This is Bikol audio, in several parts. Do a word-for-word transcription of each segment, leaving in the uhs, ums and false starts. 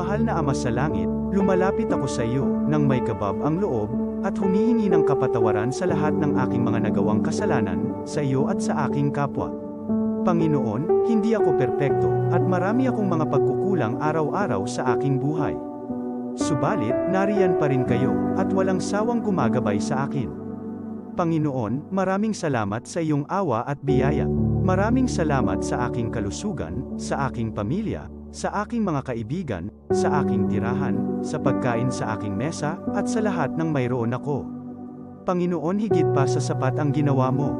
Mahal na Ama sa Langit, lumalapit ako sa iyo nang may kabab ang loob at humihingi ng kapatawaran sa lahat ng aking mga nagawang kasalanan sa iyo at sa aking kapwa. Panginoon, hindi ako perpekto at marami akong mga pagkukulang araw-araw sa aking buhay. Subalit, nariyan pa rin kayo at walang sawang gumagabay sa akin. Panginoon, maraming salamat sa iyong awa at biyaya. Maraming salamat sa aking kalusugan, sa aking pamilya, sa aking mga kaibigan, sa aking tirahan, sa pagkain sa aking mesa, at sa lahat ng mayroon ako. Panginoon, higit pa sa sapat ang ginawa mo.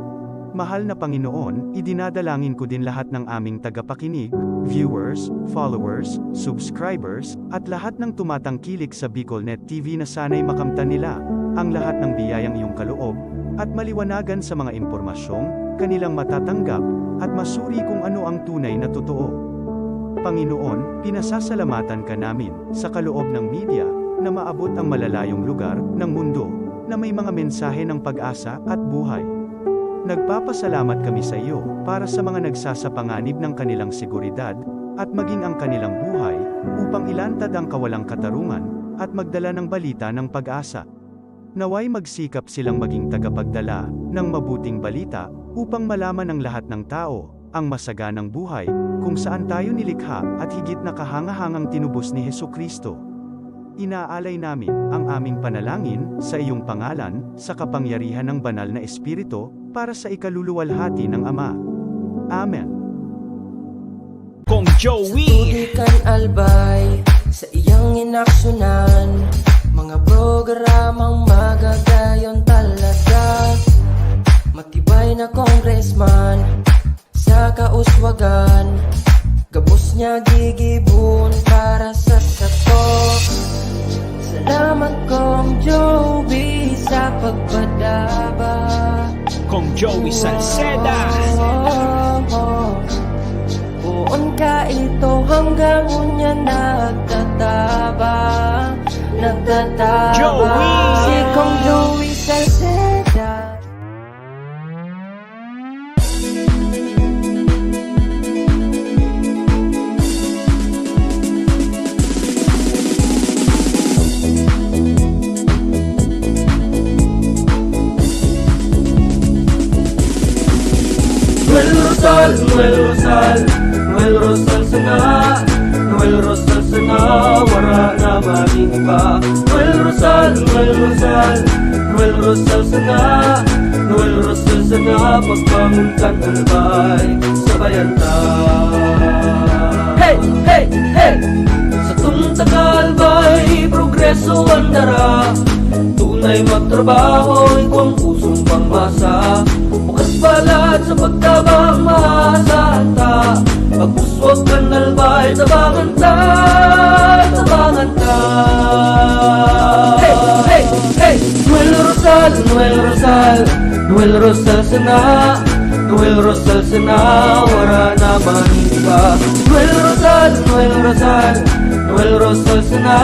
Mahal na Panginoon, idinadalangin ko din lahat ng aming tagapakinig, viewers, followers, subscribers, at lahat ng tumatangkilik sa BicolNet T V na sana'y makamtan nila ang lahat ng biyayang iyong kaloob at maliwanagan sa mga impormasyong kanilang matatanggap at masuri kung ano ang tunay na totoo. Panginoon, pinasasalamatan ka namin sa kaloob ng media na maabot ang malalayong lugar ng mundo na may mga mensahe ng pag-asa at buhay. Nagpapasalamat kami sa iyo para sa mga nagsasapanganib ng kanilang seguridad at maging ang kanilang buhay upang ilantad ang kawalang katarungan at magdala ng balita ng pag-asa. Naway magsikap silang maging tagapagdala ng mabuting balita upang malaman ng lahat ng tao ang masaganang buhay kung saan tayo nilikha at higit na kahangahangang tinubos ni Jesu-Cristo. Inaalay namin ang aming panalangin sa iyong pangalan, sa kapangyarihan ng Banal na Espiritu, para sa ikaluluwalhati ng Ama. Amen. Kong Joey. Sa tubig kan Albay, sa iyang inaksyonan, mga programang magagayon talaga. Matibay na congressman, sa kauswagan, gabos niya gigibon para sa sato. Salamat, Kong Joey, sa pagpadaba. Kong Joey Salceda. Poon ka ito hanggang unya nagtataba, nagtataba. Joey! Si Kong Joey Salceda. Noel Rosal, Noel Rosal, Noel Rosal sana, Noel Rosal sana, wara na magin iba. Noel Rosal, Noel Rosal, Noel Rosal sana, Noel Rosal sana, pagbangon kan Albay, sabayan ta. Hey, hey, hey! Satong taga-Albay, progreso an dara. Tunay magtrabaho, igwang pusong pangmasa. Bukas balat sa pagtabang, maasahan ta. Pag-uswag kan Albay, tabangan ta, tabangan ta. Hey, hey, hey! Noel Rosal, Noel Rosal, Noel Rosal sana, Noel Rosal sana, wara na man iba. Noel Rosal, Noel Rosal, Noel Rosal sana,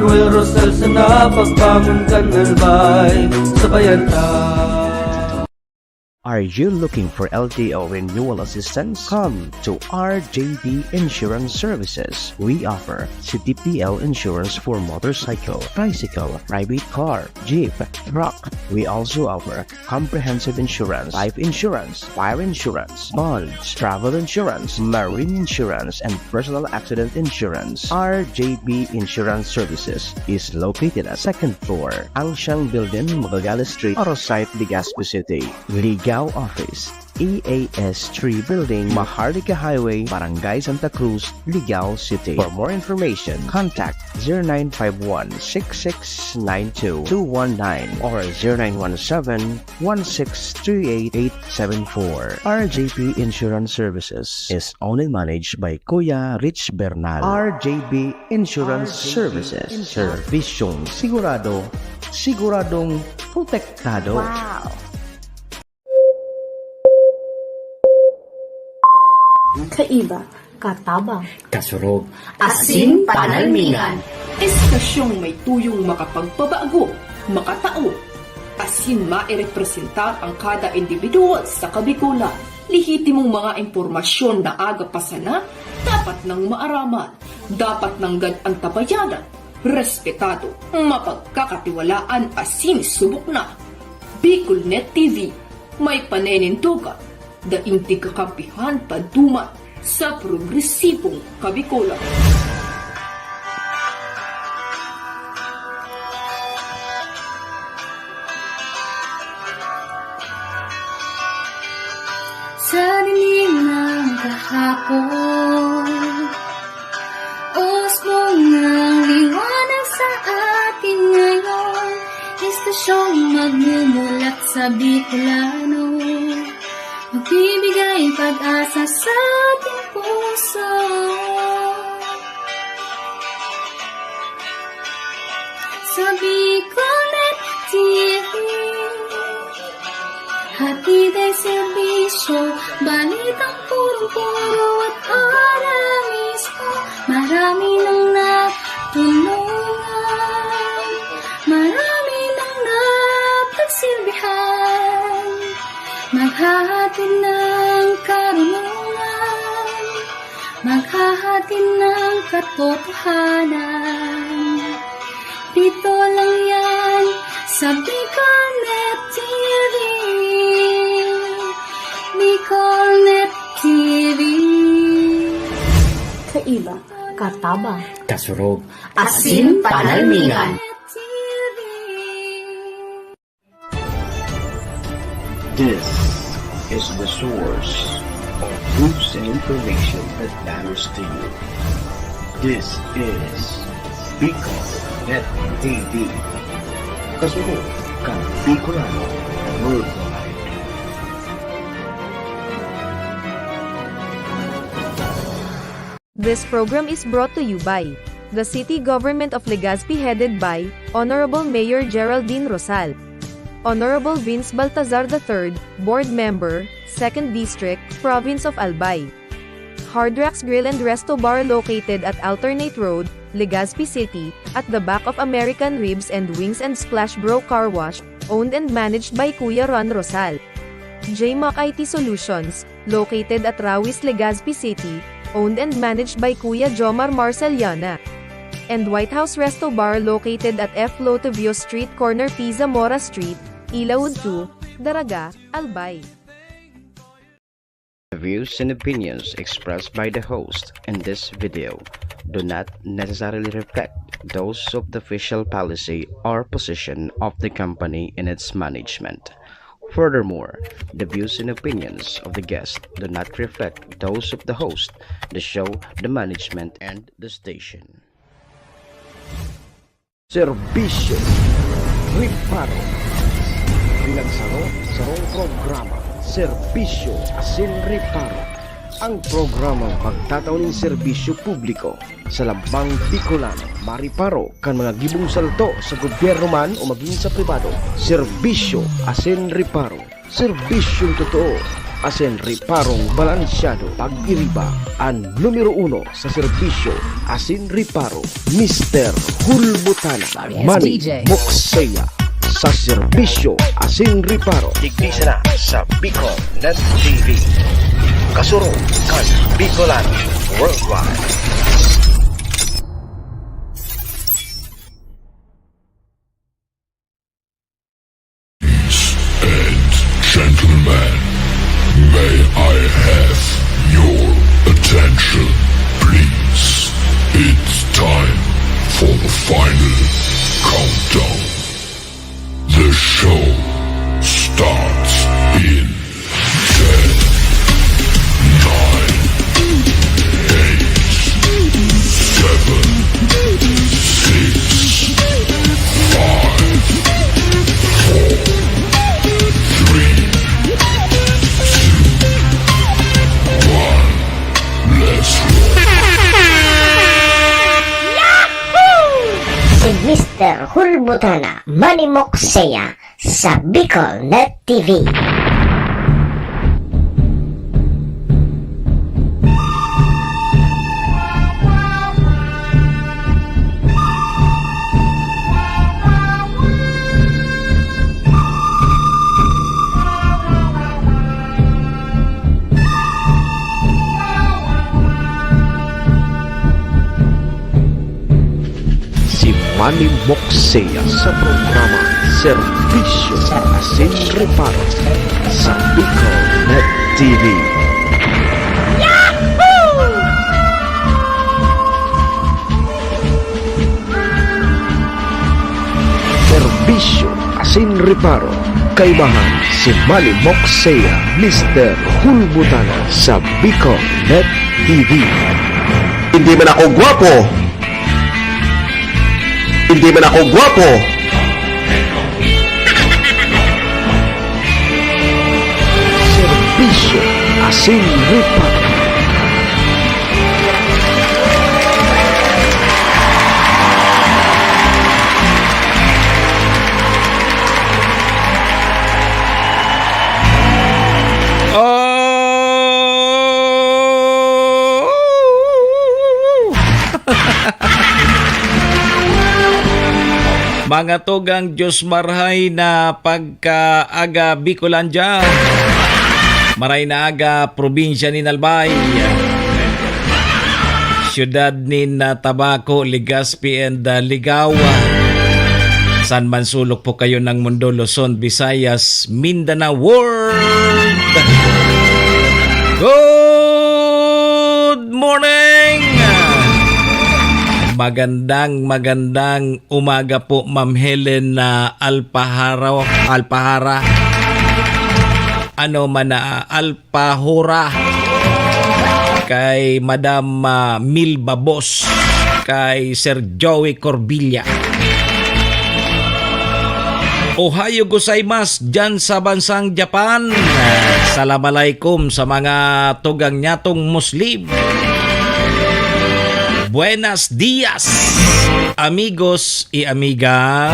Noel Rosal sana, pagbangon kan Albay, sabayan ta. Are you looking for L T O renewal assistance? Come to R J B Insurance Services. We offer C T P L insurance for motorcycle, tricycle, private car, jeep, truck. We also offer comprehensive insurance, life insurance, fire insurance, bonds, travel insurance, marine insurance, and personal accident insurance. R J B Insurance Services is located at second floor, Angsiang Building, Magallanes Street, Arosite, Legazpi City. Ligao Office, E A S three Building, Maharlika Highway, Barangay Santa Cruz, Ligao City. For more information, contact zero nine five one six six nine two two one nine or zero nine one seven one six three eight eight seven four. R J P Insurance Services is owned and managed by Kuya Rich Bernal. R J P Insurance Services. Servisyong sigurado, siguradong protektado. Wow! Kaiba, katabang, kasurog, asin panalmingan. Estasyong may tuyong makapagpabago, makatao, asin mairepresentar ang kada individual sa Kabikolan. Lehitimong mga impormasyon na aga pa sana, dapat nang maaraman. Dapat nanggad an tabayanan respetado, mapagkakatiwalaan asin subok na. Bicolnet T V, may paninindogan, daing di kakampihan paduman sa progresibong Kabicolan. Sa dinig ng kahapon, usbong ng liwanag sa atin ngayon, estasyong magmumulat sa Bicolano, magbibigay pag-asa sa ating puso. Sa Bicolnet T V, hatid ay serbisyo, balitang purong-puro at ora mismo. Marami nang natulungan, marami nang napagsilbihan, maghahatid ng karunungan, maghahatid ng katotohanan. Dito lang yan sa Bicolnet T V. Bicolnet T V. Kaiba, katabang, kasurog, asin panalmingan. T V. This is the source of news and information that matters to you. This is Bicolnet T V. Kasunod kan Bicolano Worldwide. This program is brought to you by the City Government of Legazpi, headed by Honorable Mayor Geraldine Rosal, Honorable Vince Baltazar the third, Board Member, Second District, Province of Albay. Hard Rocks Grill and Resto Bar, located at Alternate Road, Legazpi City, at the back of American Ribs and Wings and Splash Bro Car Wash, owned and managed by Kuya Ron Rosal. J Mac I T Solutions, located at Rawis, Legazpi City, owned and managed by Kuya Jomar Marceliana. And White House Resto Bar, located at F Lotovio Street, corner P Zamora Street, Ilaud two, Daraga, Albay. The views and opinions expressed by the host in this video do not necessarily reflect those of the official policy or position of the company and its management. Furthermore, the views and opinions of the guest do not reflect those of the host, the show, the management, and the station. Serbisyo, reparo. Bilang saro, sarong programa, serbisyo asin reparo. Ang programang pagtatao nin serbisyo publiko sa lambang Bicolano, mariparo kan mga gibong salto sa gobyerno man o magin sa pribado. Serbisyo asin reparo. Serbisyong totoo asin reparong balansyado. Pag-iriba, an numero uno sa serbisyo asin reparo, Mister Hulbutana, Manny Mokseya, sa serbisyo asin reparo. Digdi sana sa Bicol Net T V. Kasurog kan Bicolano Worldwide. Ladies and gentlemen, may I have your attention, please? It's time for the final countdown. The show starts in ten, nine, eight, seven, six, five, four, three, two, one. Let's roll. Si Mister Hulbutana, Manny Mokseya, sa Bicol Net T V. Manny Moxea sa programa Serbisyo asin Reparo sa Bicol Net T V. Serbisyo asin Reparo, kaibahan si Manny Moxea, Mister Hulbutana sa Bicol Net T V. Hindi man ako gwapo. Hindi man ako gwapo. Serbisyo asin Reparo. Oh! Mga tugang, Diyos marhay na pagkaaga, Bicolandia. Maray na aga, probinsya nin Albay. Siyudad nin, ah, Tabaco, Legazpi, and, ah, Ligao. San man sulok po kayo ng mundo, Luzon, Visayas, Mindanao, World. Good morning! Magandang, magandang umaga po, Ma'am Helen na Alpaharo, Alpahara. Ano man na, Alpahura. Kay Madam, ah, Milba Boss. Kay Sir Joey Corbilla. Ohayo gozaimasu dyan sa bansang Japan. Salam alaikum sa mga tugang nyatong Muslim. Buenas dias, amigos y amigas.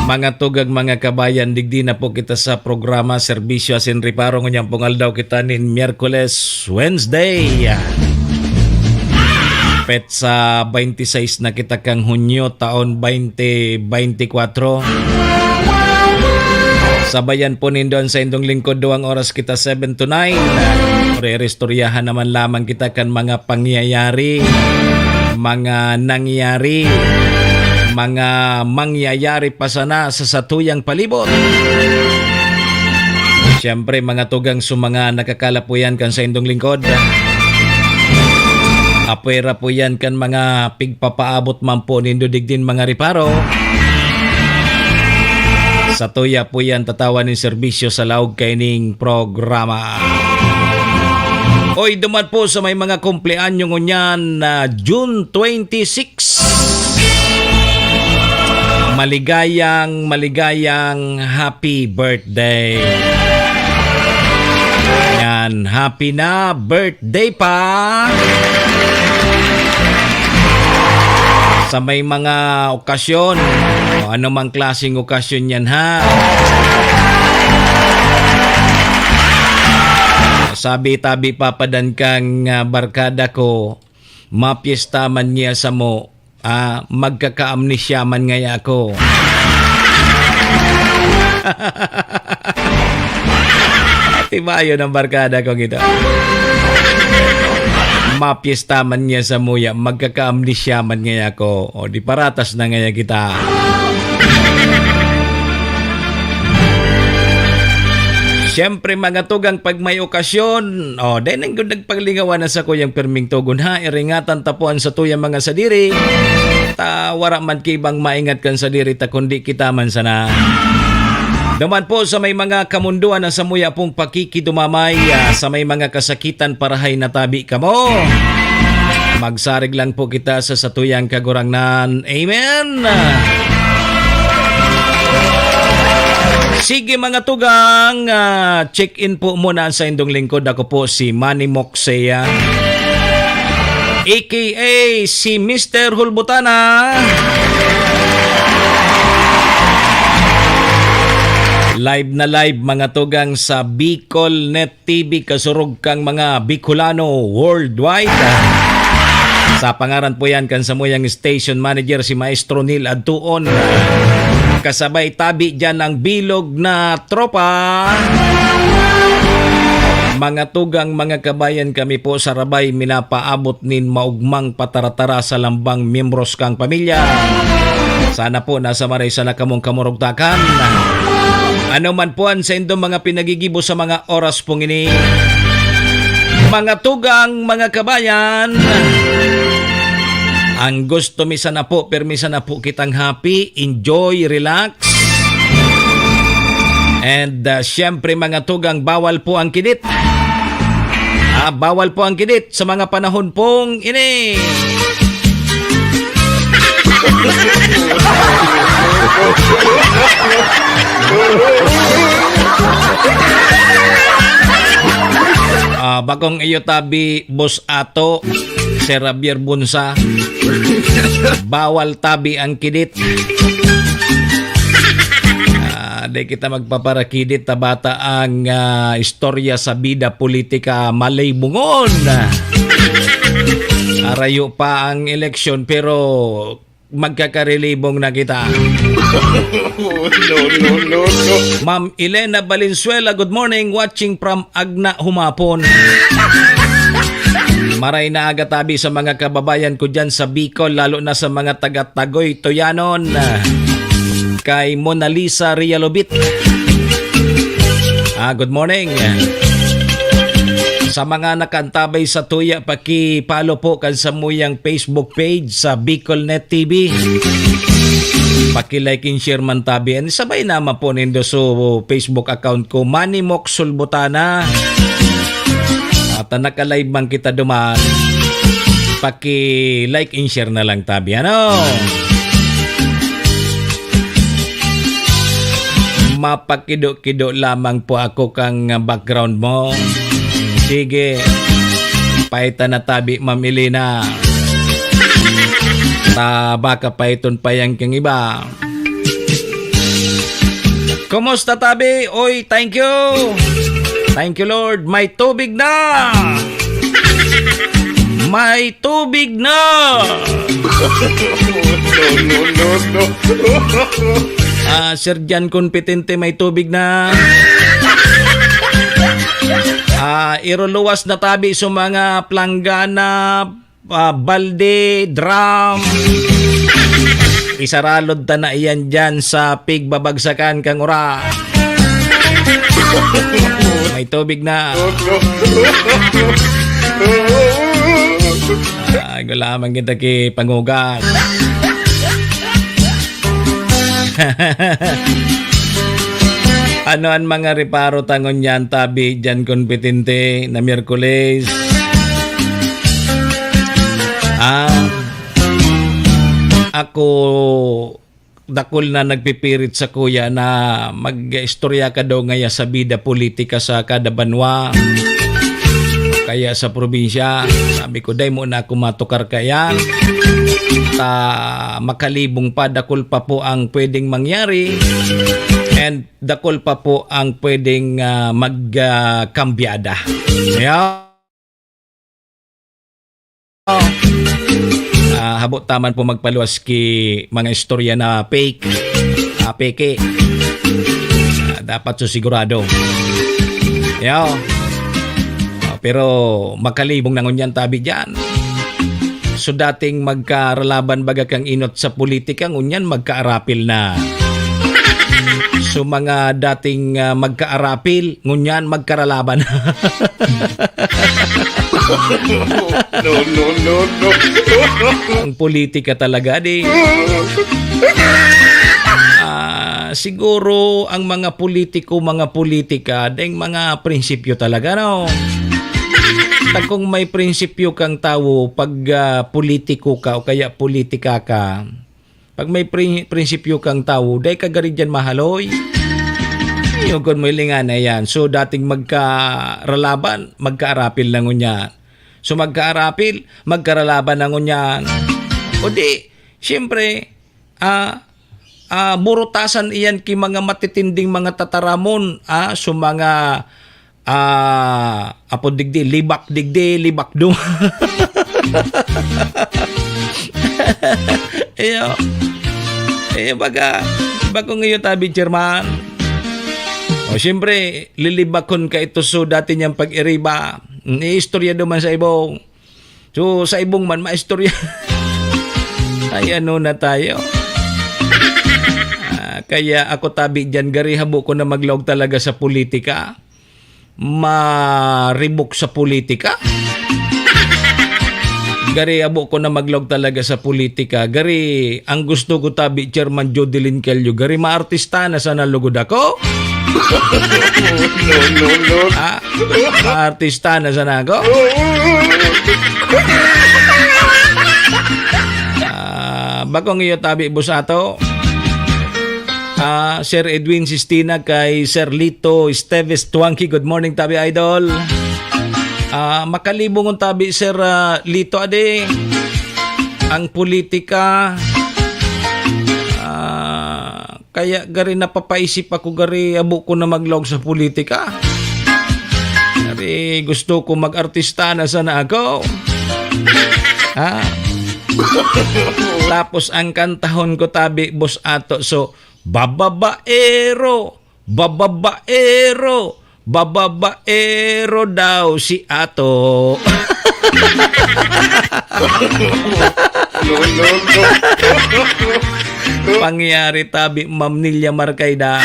Mga tugang, mga kabayan, digdi na po kita sa programa Serbisyo asin Reparo. Ngunyan pong aldaw kita nin Miyerkules, Wednesday. Petsa twenty-six na kita kan Hunyo, taon twenty twenty-four. Sabayan po nindo an saindong lingkod, duwang oras kita, seven to nine. Rerestoryahan naman lamang kita kan mga pangyayari, mga nangyari, mga mangyayari pa sana sa satuyang palibot. Siyempre, mga tugang, sa mga nakakalapuyan kan saindong lingkod, apwera po yan kan mga pigpapaabot man po nindo digdin mga reparo. Satuya po yan tatawan nin serbisyo sa laog kaining programa. Oy, duman po sa may mga kumpleanyo ngunyan na June twenty-six. Maligayang, maligayang happy birthday. Yan, happy na birthday pa. Sa may mga okasyon, o anumang klaseng okasyon yan, ha? Sabi, tabi, papadan kang, ah, barkada ko, mapyesta man niya samo, ah, magkakaamnesya man ngaya ako. Tibayon ang barkada kong ito. Mapyesta man niya samuya, magkakaamnesya man ngaya ako. O, di paratas na ngaya kita. Siyempre, mga tugang, pag may okasyon, o, dai nang gud nagpaglingawan na sa kuyang pirming tugon, ha? Iringatan ta po an satuyang mga sadiri. Ta, wara man ki ibang maingat kan sadiri ta, kundi kita man sana. Duman po sa may mga kamundoan na samuya pong pakikidumamay, ah, sa may mga kasakitan, parahay na tabi kamo. Magsarig lang po kita sa satuyang Kagurangnan. Amen. Sige, mga tugang, ah, check-in po muna sa indong lingkod. Ako po si Manny Moxea, A K A si Mister Hulbutana. Live na live, mga tugang, sa Bicol Net T V, kasurog kang mga Bicolano worldwide. Sa pangaran po yan kan samuyang station manager, si Maestro Neil Adtuon. Kasabay tabi dyan ang bilog na tropa. Mga tugang, mga kabayan, kami po sa Rabay minapaabot nin maugmang pataratara sa lambang miyembros kang pamilya. Sana po nasa maray sana kamong kamurugtakan. Ano man po ang sa indong mga pinagigibo sa mga oras pong ini. Mga tugang, mga kabayan, ang gusto mi sana po, pirmi sana po kitang happy, enjoy, relax. And, ah, siyempre, mga tugang, bawal po ang kidit. Ah, bawal po ang kidit sa mga panahon pong ini. Ah, bakong iyo tabi, Boss Ato, Sir Javier Bunsa. Bawal tabi ang kidit. Ah, di kita magpaparakidit, tabata ang, ah, istorya sa bida politika malibongon. Arayo pa ang eleksyon, pero magkakarelibong na kita. No, no, no, no. Ma'am Elena Valenzuela, good morning. Watching from Agna, humapon. Maray na aga tabi sa mga kababayan ko dyan sa Bicol, lalo na sa mga taga Tagoy, Toyanon. Kay Mona Lisa Realobit. Ah, good morning. Sa mga nakantabay sa tuya, paki-follow po kan samuyang Facebook page sa Bicolnet T V. Paki-like and share man tabi. And sabay naman po nindo sa Facebook account ko, Manny Mox Sulbutana. At naka-live man kita duman, paki-like and share na lang tabi, ano? Mapakido-kido lamang po ako kang background mo. Sige. Paita na tabi, Ma'am Elena. Ta baka paiton pa yan kang iba. Kumusta, tabi? Oy, thank you. Thank you, Lord. May tubig na. May tubig na. No, no, no, no. Ah, Sir Jan Competente, may tubig na. Ah, iruluwas na tabi sa mga planggana, ah, balde, drum. Isaralod ta na iyan dyan sa pigbabagsakan kang ura. May tubig na. Ay, gulaman kita ki pangugas. Ano an mga reparo ta ngunyan, tabi, Jan Competente, na Miyerkules? Ah, ako, dakul na nagpipirit sakuya na mag-istorya ka daw ngaya sa bida politika sa kada banwa, kaya sa probinsya. Sabi ko, "Dai mo na ako matukar kaya." Ta makalibong pa, dakul pa po ang pwedeng mangyari. And dakul pa po ang pwedeng, ah, mag, ah, kambyada. Yeah. Ah, habo ta man po magpaluwas ki mga istorya na fake, ah, peke. Ah, dapat so sigurado. Yo. Ah, pero makalibong na ngunyan tabi diyan. So, dating magkaralaban baga kang inot sa politika, ngunyan magkaarapil na. So, mga dating, ah, magkaarapil, ngunyan magkaralaban. No, no, no, no. Ang politika talaga, di. Ah, siguro ang mga politiko, mga politika, ding mga prinsipyo talaga, no? Ta kung may prinsipyo kang tawo, pag, ah, politiko ka o kaya politika ka, pag may pri-, prinsipyo kang tawo, dai ka gari diyan mahaloy. Iyo, kun mo hilingan na yan. So, dating magkaralaban, magkaarapil na ngunyan. So, magkaarapil, magkaralaban na ngunyan. O di, siyempre, ah, ah, burutasan iyan ki mga matitinding mga tataramon, ah, so mga, ah, apo digdi, libak digdi, libak duma. Iyo. Iyo, baga, bakong iyo tabi, Chairman. O, siyempre, lilibakon ka ito, so, dati niyang pag-iriba. Mm, iistorya duman sa ibong. So, sa ibong man, maistorya. Ay, ano na tayo? Ah, kaya ako tabi diyan, gari habo ko na maglaog talaga sa politika. Maribok sa politika. Gari habo ko na maglaog talaga sa politika. Gari, ang gusto ko tabi, Chairman Jodeline Callo, gari maartista na sana lugod ako. No, no, no. Ah, maartista na sana ako. Ah, bakong iyo tabi, boss ato. Ah, Sir Edwin Sistina, kay Sir Lito Esteves Tuangki, good morning, tabi idol. Ah, makalibong tabi, Sir, ah, Lito, adi. Ang politika, ah, kaya gari napapaisip ako, gari abo ko na maglaog sa politika. Gari gusto ko mag-artista na sana ako. Ha? Tapos ang kantahon ko tabi, boss ato, so, bababaero, bababaero, bababaero daw si ato. Pangyari tabi, Ma'am Nilia Marcaida.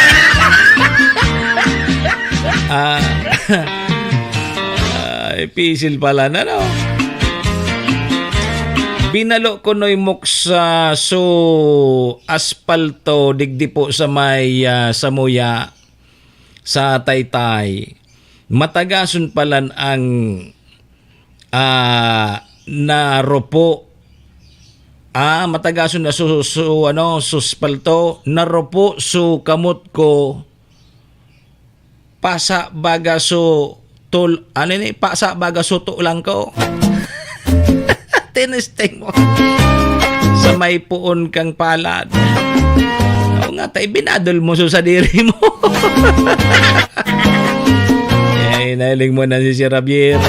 Ah, ay, pisil pala na, no? Binalo ko noy muksa so aspalto digdi po sa may, ah, Samuya, sa Taytay. Matagason palan ang, ah, narupo. Ah, matagason na su-, su-, ano, suspalto. Narupo su kamot ko. Pasa baga su tul-, ano ni? Pasa baga su tulang ko. Tinisting mo. Sa may puon kang palad. Oo nga, tay, binadol mo so sadiri mo. Eh, nahiling mo na si Sir Javier.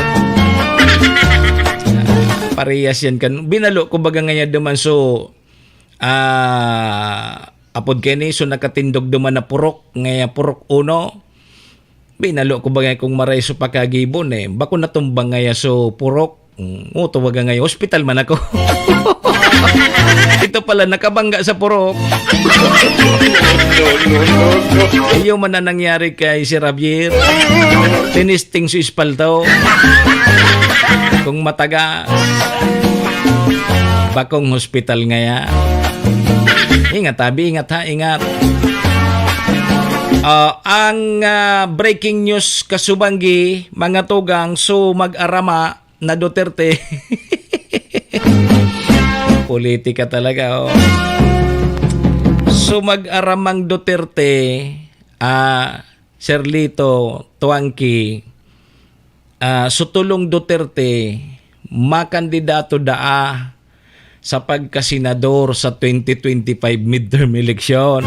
Parehas yan kan. Binalo ko baga ngayon duman so, ah, apod kini, so nakatindog duman na purok, ngaya purok uno. Binalo ko baga kung maray so pakagibon eh. Bako natumbang ngaya so purok. Mm, o, tawaga ngayon, ospital man ako. Ito pala, nakabangga sa purok. Iyo man na nangyari kay Sir Javier. Tinisting su espalto. Kung mataga, bakong hospital ngaya. Ingat, abi, ingat ha, ingat. Ah, ang, ah, breaking news, kasubanggi, mga tugang, so mag-arama, na Duterte. Politika talaga, oh. So, mag-aramang Duterte, ah, Sir Lito, Tuangki, ah, so tulong Duterte, makandidato daa sa pagkasenador sa twenty twenty-five midterm election.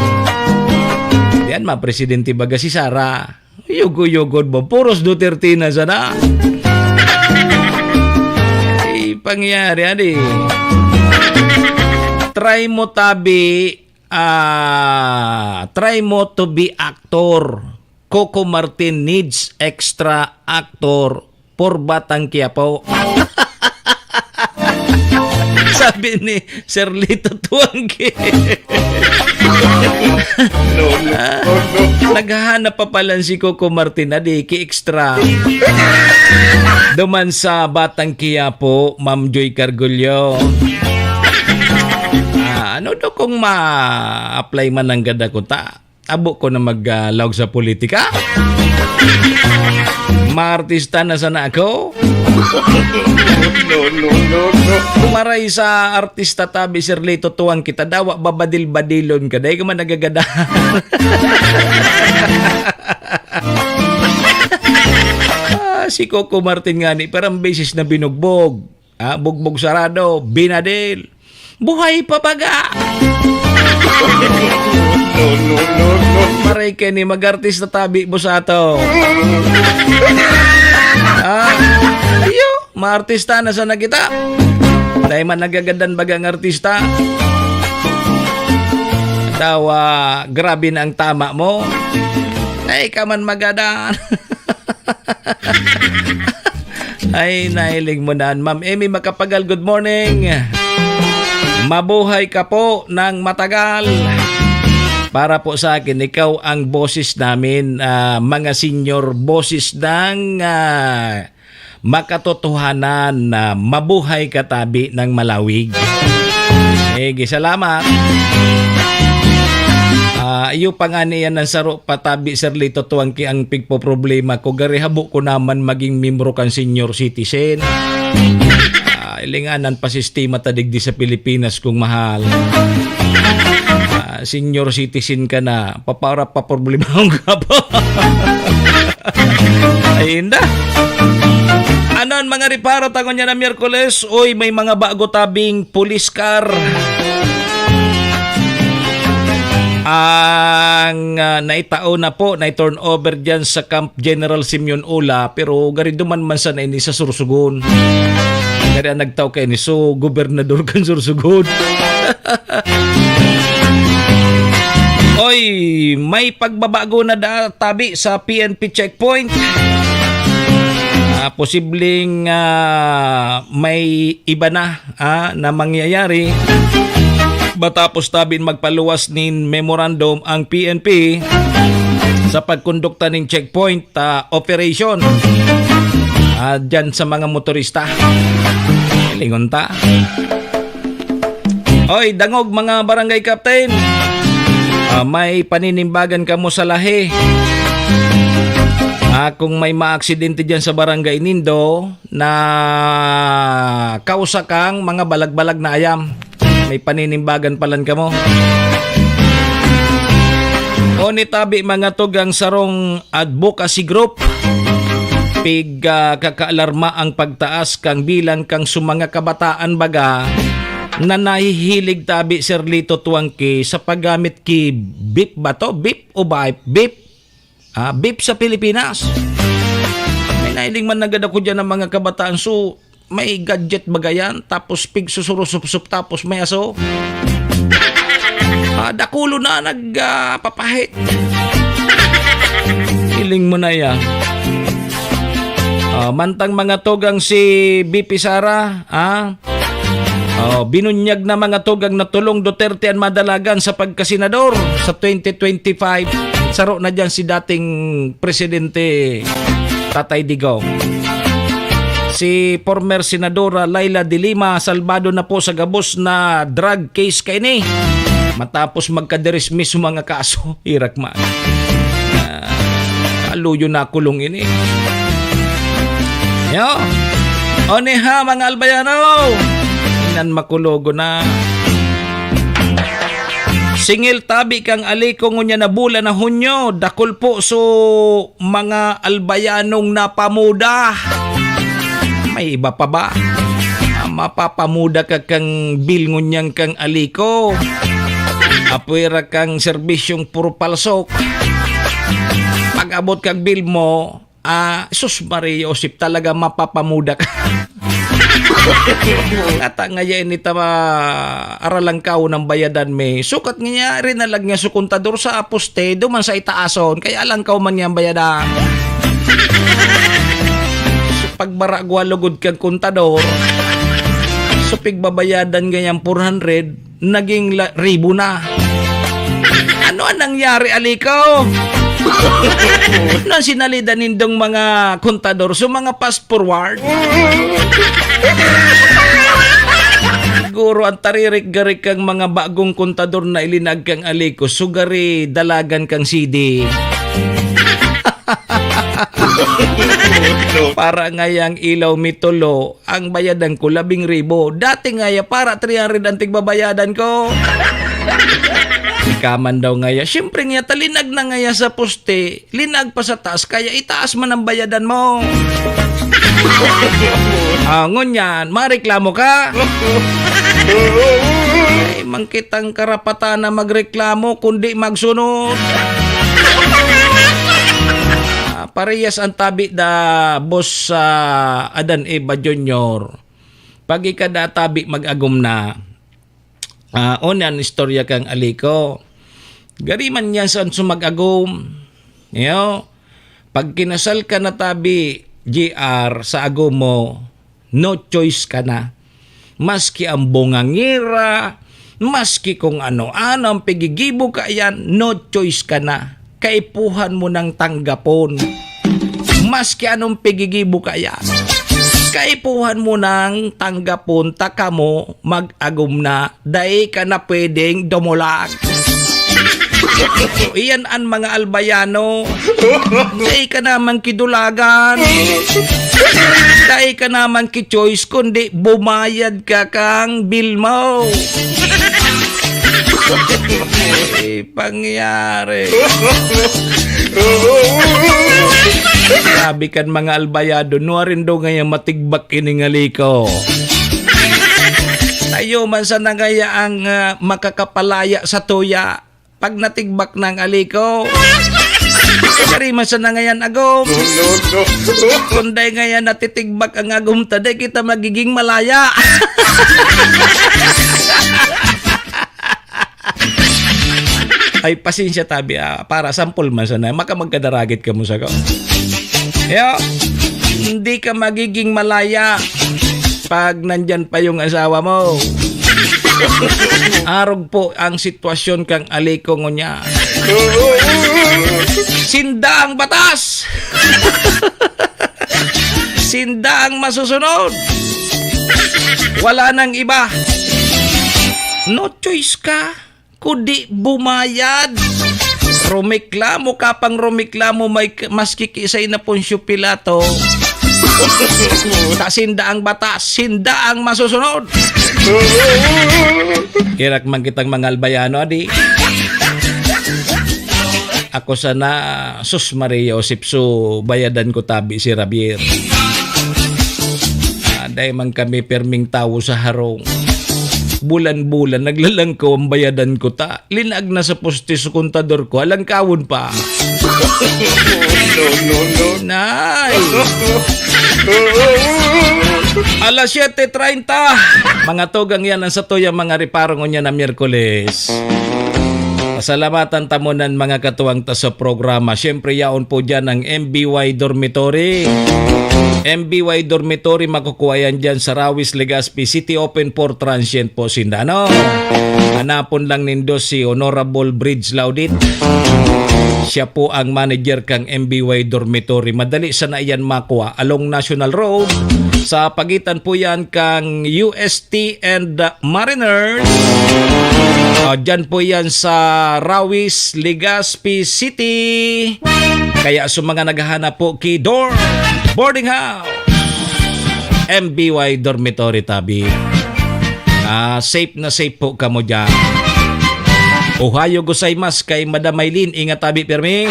Diyan, mapresidente baga si Sara. Yugo-yugod mo. Puros Duterte na sana. Ay, pangyari, adi. Try mo tabi, ah, try mo to be actor. Coco Martin needs extra actor for Batang Quiapo. Sabi ni Sir Lito Tuangki. No, no, Ah, no, no. Naghahanap pa palan si Coco Martin na di ki extra. Duman sa Batang Quiapo, Ma'am Joy Cargullo. Ah, ano daw kung ma-apply man ang gada ko ta? Abo ko na mag, ah, laog sa politika? Maartista na sana ako? No, no, no, no. Kumaray sa artista tabi, Sir Lito, tuwang kita, dawa babadil-badilon ka. Dahil ka man nagagadahan. Ah, si Coco Martin nga ni, parang beses na binugbog. Ah, bugbog sarado, binadil. Buhay pa baga! No, no, no, no. Maray ka ni mag-artista tabi mo sa ato. Ah, iyo, maartista na sana kita. Dahil man nagagadan baga ang artista. Daw, ah, grabe na ang tama mo. Ay, ka man magadan. Ay, nahiling mo na. Ma'am Emmy Makapagal, good morning. Mabuhay ka po ng matagal. Para po sa akin, ikaw ang boses namin, ah, mga senior, boses ng, ah, makatotohanan na mabuhay ka tabi ng malawig. Sige, salamat. Ah, iyo pa nga niya ng saro patabi, Sir Lito Tuwangki, ang pigpoproblema ko. Gari habo ko naman maging membro kan senior citizen. Ah, ilinganan pa sistema ta digdi sa Pilipinas, kung mahal. Ah, senior citizen ka na, papara pa problema ang gapa. Ay, inda. Ano ang mga reparo tangon niya na Miyerkules? Uy, may mga bago tabing police car. Ang, ah, naitao na po, na turnover dyan sa Camp General Simeon Ola, pero gari duman man sana ini sa Sorsogon. Gari ang nagtao kay ni so, gobernador kan Sorsogon. Oy, may pagbabago na da, tabi sa P N P checkpoint. Ah, posibleng, ah, may iba na, ah, na mangyayari matapos tabin magpaluwas nin memorandum ang P N P sa pagkondukta nin checkpoint, ah, operation, ah, dyan sa mga motorista. Lingon ta. Oy, dangog, mga barangay captain. Ah, may paninimbagan kamo sa lahi. Ah, kung may maaksidente dyan sa barangay nindo na kausa kang mga balag-balag na ayam, may paninimbagan palan kamo. O nitabi mga tugang sarong advocacy group. Pig, ah, kakaalarma ang pagtaas kang bilang kang sumanga kabataan baga na nahihilig tabi, Sir Lito Tuwangki, sa paggamit ki vape ba to? Vape o vape? Vape? Ah, vape sa Pilipinas. May nahiling man nagad ako dyan ng mga kabataan. So, may gadget baga yan, tapos pigsusurusupsup, tapos may aso. Ah, dakulo na nag, ah, papahit. Hiling mo na yan. Ah, mantang mga tugang si V P Sara, ah, oh, binunyag na mga tugang na tulong Duterte ang madalagan sa pagkasenador sa twenty twenty-five. Saro na dyan si dating Presidente Tatay Digong. Si former Senadora Leila de Lima salbado na po sa gabos na drug case kaini. Matapos magkadirismis sa mga kaso, irak man. Ah, aluyo na kulong ini. Yo. Oni ha, mga albayano. Inan makulogo na. Singil tabi kang aliko ngunyan na bulan na Hunyo, dakul po so mga albayanong napamuda. May iba pa ba? Ah, mapapamuda ka kang bil ngunyan kang aliko. Apwera kang serbisyong puro palsok. Pag-abot kang bil mo, ah, sus Maria Josep, talaga mapapamuda ka. Ata ngaya ini ta ma-, aralang kao ng bayadan mi. Sukat niya, rinalag niya su kontador sa poste, duman sa itaason, kaya alang kao man niyang bayadan. So, pagbara gwa lugod kang kontador, so, pigbabayadan ngayang four hundred, naging la-, ribo na. Ano ang nangyari, Aliko? Ano ang sinalidan nindong mga kontador? So, mga fast forward? Siguro ang taririk-garik kang mga bagong kontador na ilinag kang Aliko, sugari dalagan kang C D. Para ngayang ilaw mitulo, ang bayadan ko labing ribo. Dati ngaya, para three hundred ang tigbabayadan ko. Ikaman daw ngaya. Siyempre ngaya, talinag na ngaya sa poste. Linag pa sa taas, kaya itaas man ang bayadan mo. Ah, ngunyan, mareklamo ka? Ay, man kitang karapatan na magreklamo, kundi magsunod. Ah, parehas ang tabi da, Boss, ah, Adan Eva Junior. Pag ikada tabi mag-agom na, ah, on an istorya kang Aliko. Gari man yan sa sumag-agom. Yo, pag kinasal ka na tabi, G R, sa agom mo, no choice ka na. Maski ang bungangera, maski kung ano-ano ang pigigibo ka yan, no choice ka na. Kaipuhan mo nang tanggapon. Maski anong pigigibo ka yan, kaipuhan mo nang tanggapon, ta kamo mag-agom na. Dai ka na pwedeng dumulag. Iyan an mga Albayano. Dai ka naman kidulagan. Dai ka naman ki-choice, kundi bumayad ka kang bill mo. Eh, pangyari. Sabi kan mga Albayado, nuarin daw ngayon matigbak ining aliko. Tayo man sana ngaya ang, ah, makakapalaya sa tuya pag natigbak na ang aliko. Kari man sana ngayan agom. Kunday ngayan natitigbak ang agom ta, di kita magiging malaya. Ay, pasensya tabi, ah, para sampol man sana, maka magkadaragit ka mo sa ko. Yo, hindi ka magiging malaya pag nandyan pa yung asawa mo. Arog po ang sitwasyon kang aliko ngunya. Sinda ang batas! Sinda ang masusunod! Wala nang iba. No choice ka, kundi bumayad. Rumeklamo ka pang rumeklamo, may k-, maski kiisay na Poncio Pilato. Ta sinda ang batas, sinda ang masusunod. Irak man kitang mga Albayano, adi. Ako sana, sus Maria Joseph, so bayadan ko tabi si Javier. Ah, dai man kami perming tawo sa harong. Bulan-bulan, naglalangkaw ang bayadan ko ta. Linag na sa poste sa kontador ko, alangkawon pa. No, no, no. Nay! Alas siete treinta. Mga tugang yan ang satuyang mga reparo ngunyan na Miyerkules. Pasalamatan ta mo nan mga katuwang ta sa programa. Siyempre, yaon po dyan ang M B Y Dormitory. M B Y Dormitory, makukuha yan dyan sa Rawis, Legazpi City, open for transient po sinda, no? Hanapon lang nindo si Honorable Bridge Laudit. Siya po ang manager kang M B Y Dormitory. Madali sana iyan makuha along National Road sa pagitan po yan kang U S T and Mariners. Ah, dyan po yan sa Rawis, Legazpi City. Kaya sa mga naghahanap po ki dorm, boarding house, M B Y Dormitory tabi. Ah, safe na safe po kamo dyan. Ohayo gozaimasu kay Madam Maylin, ingat tabi pirmi.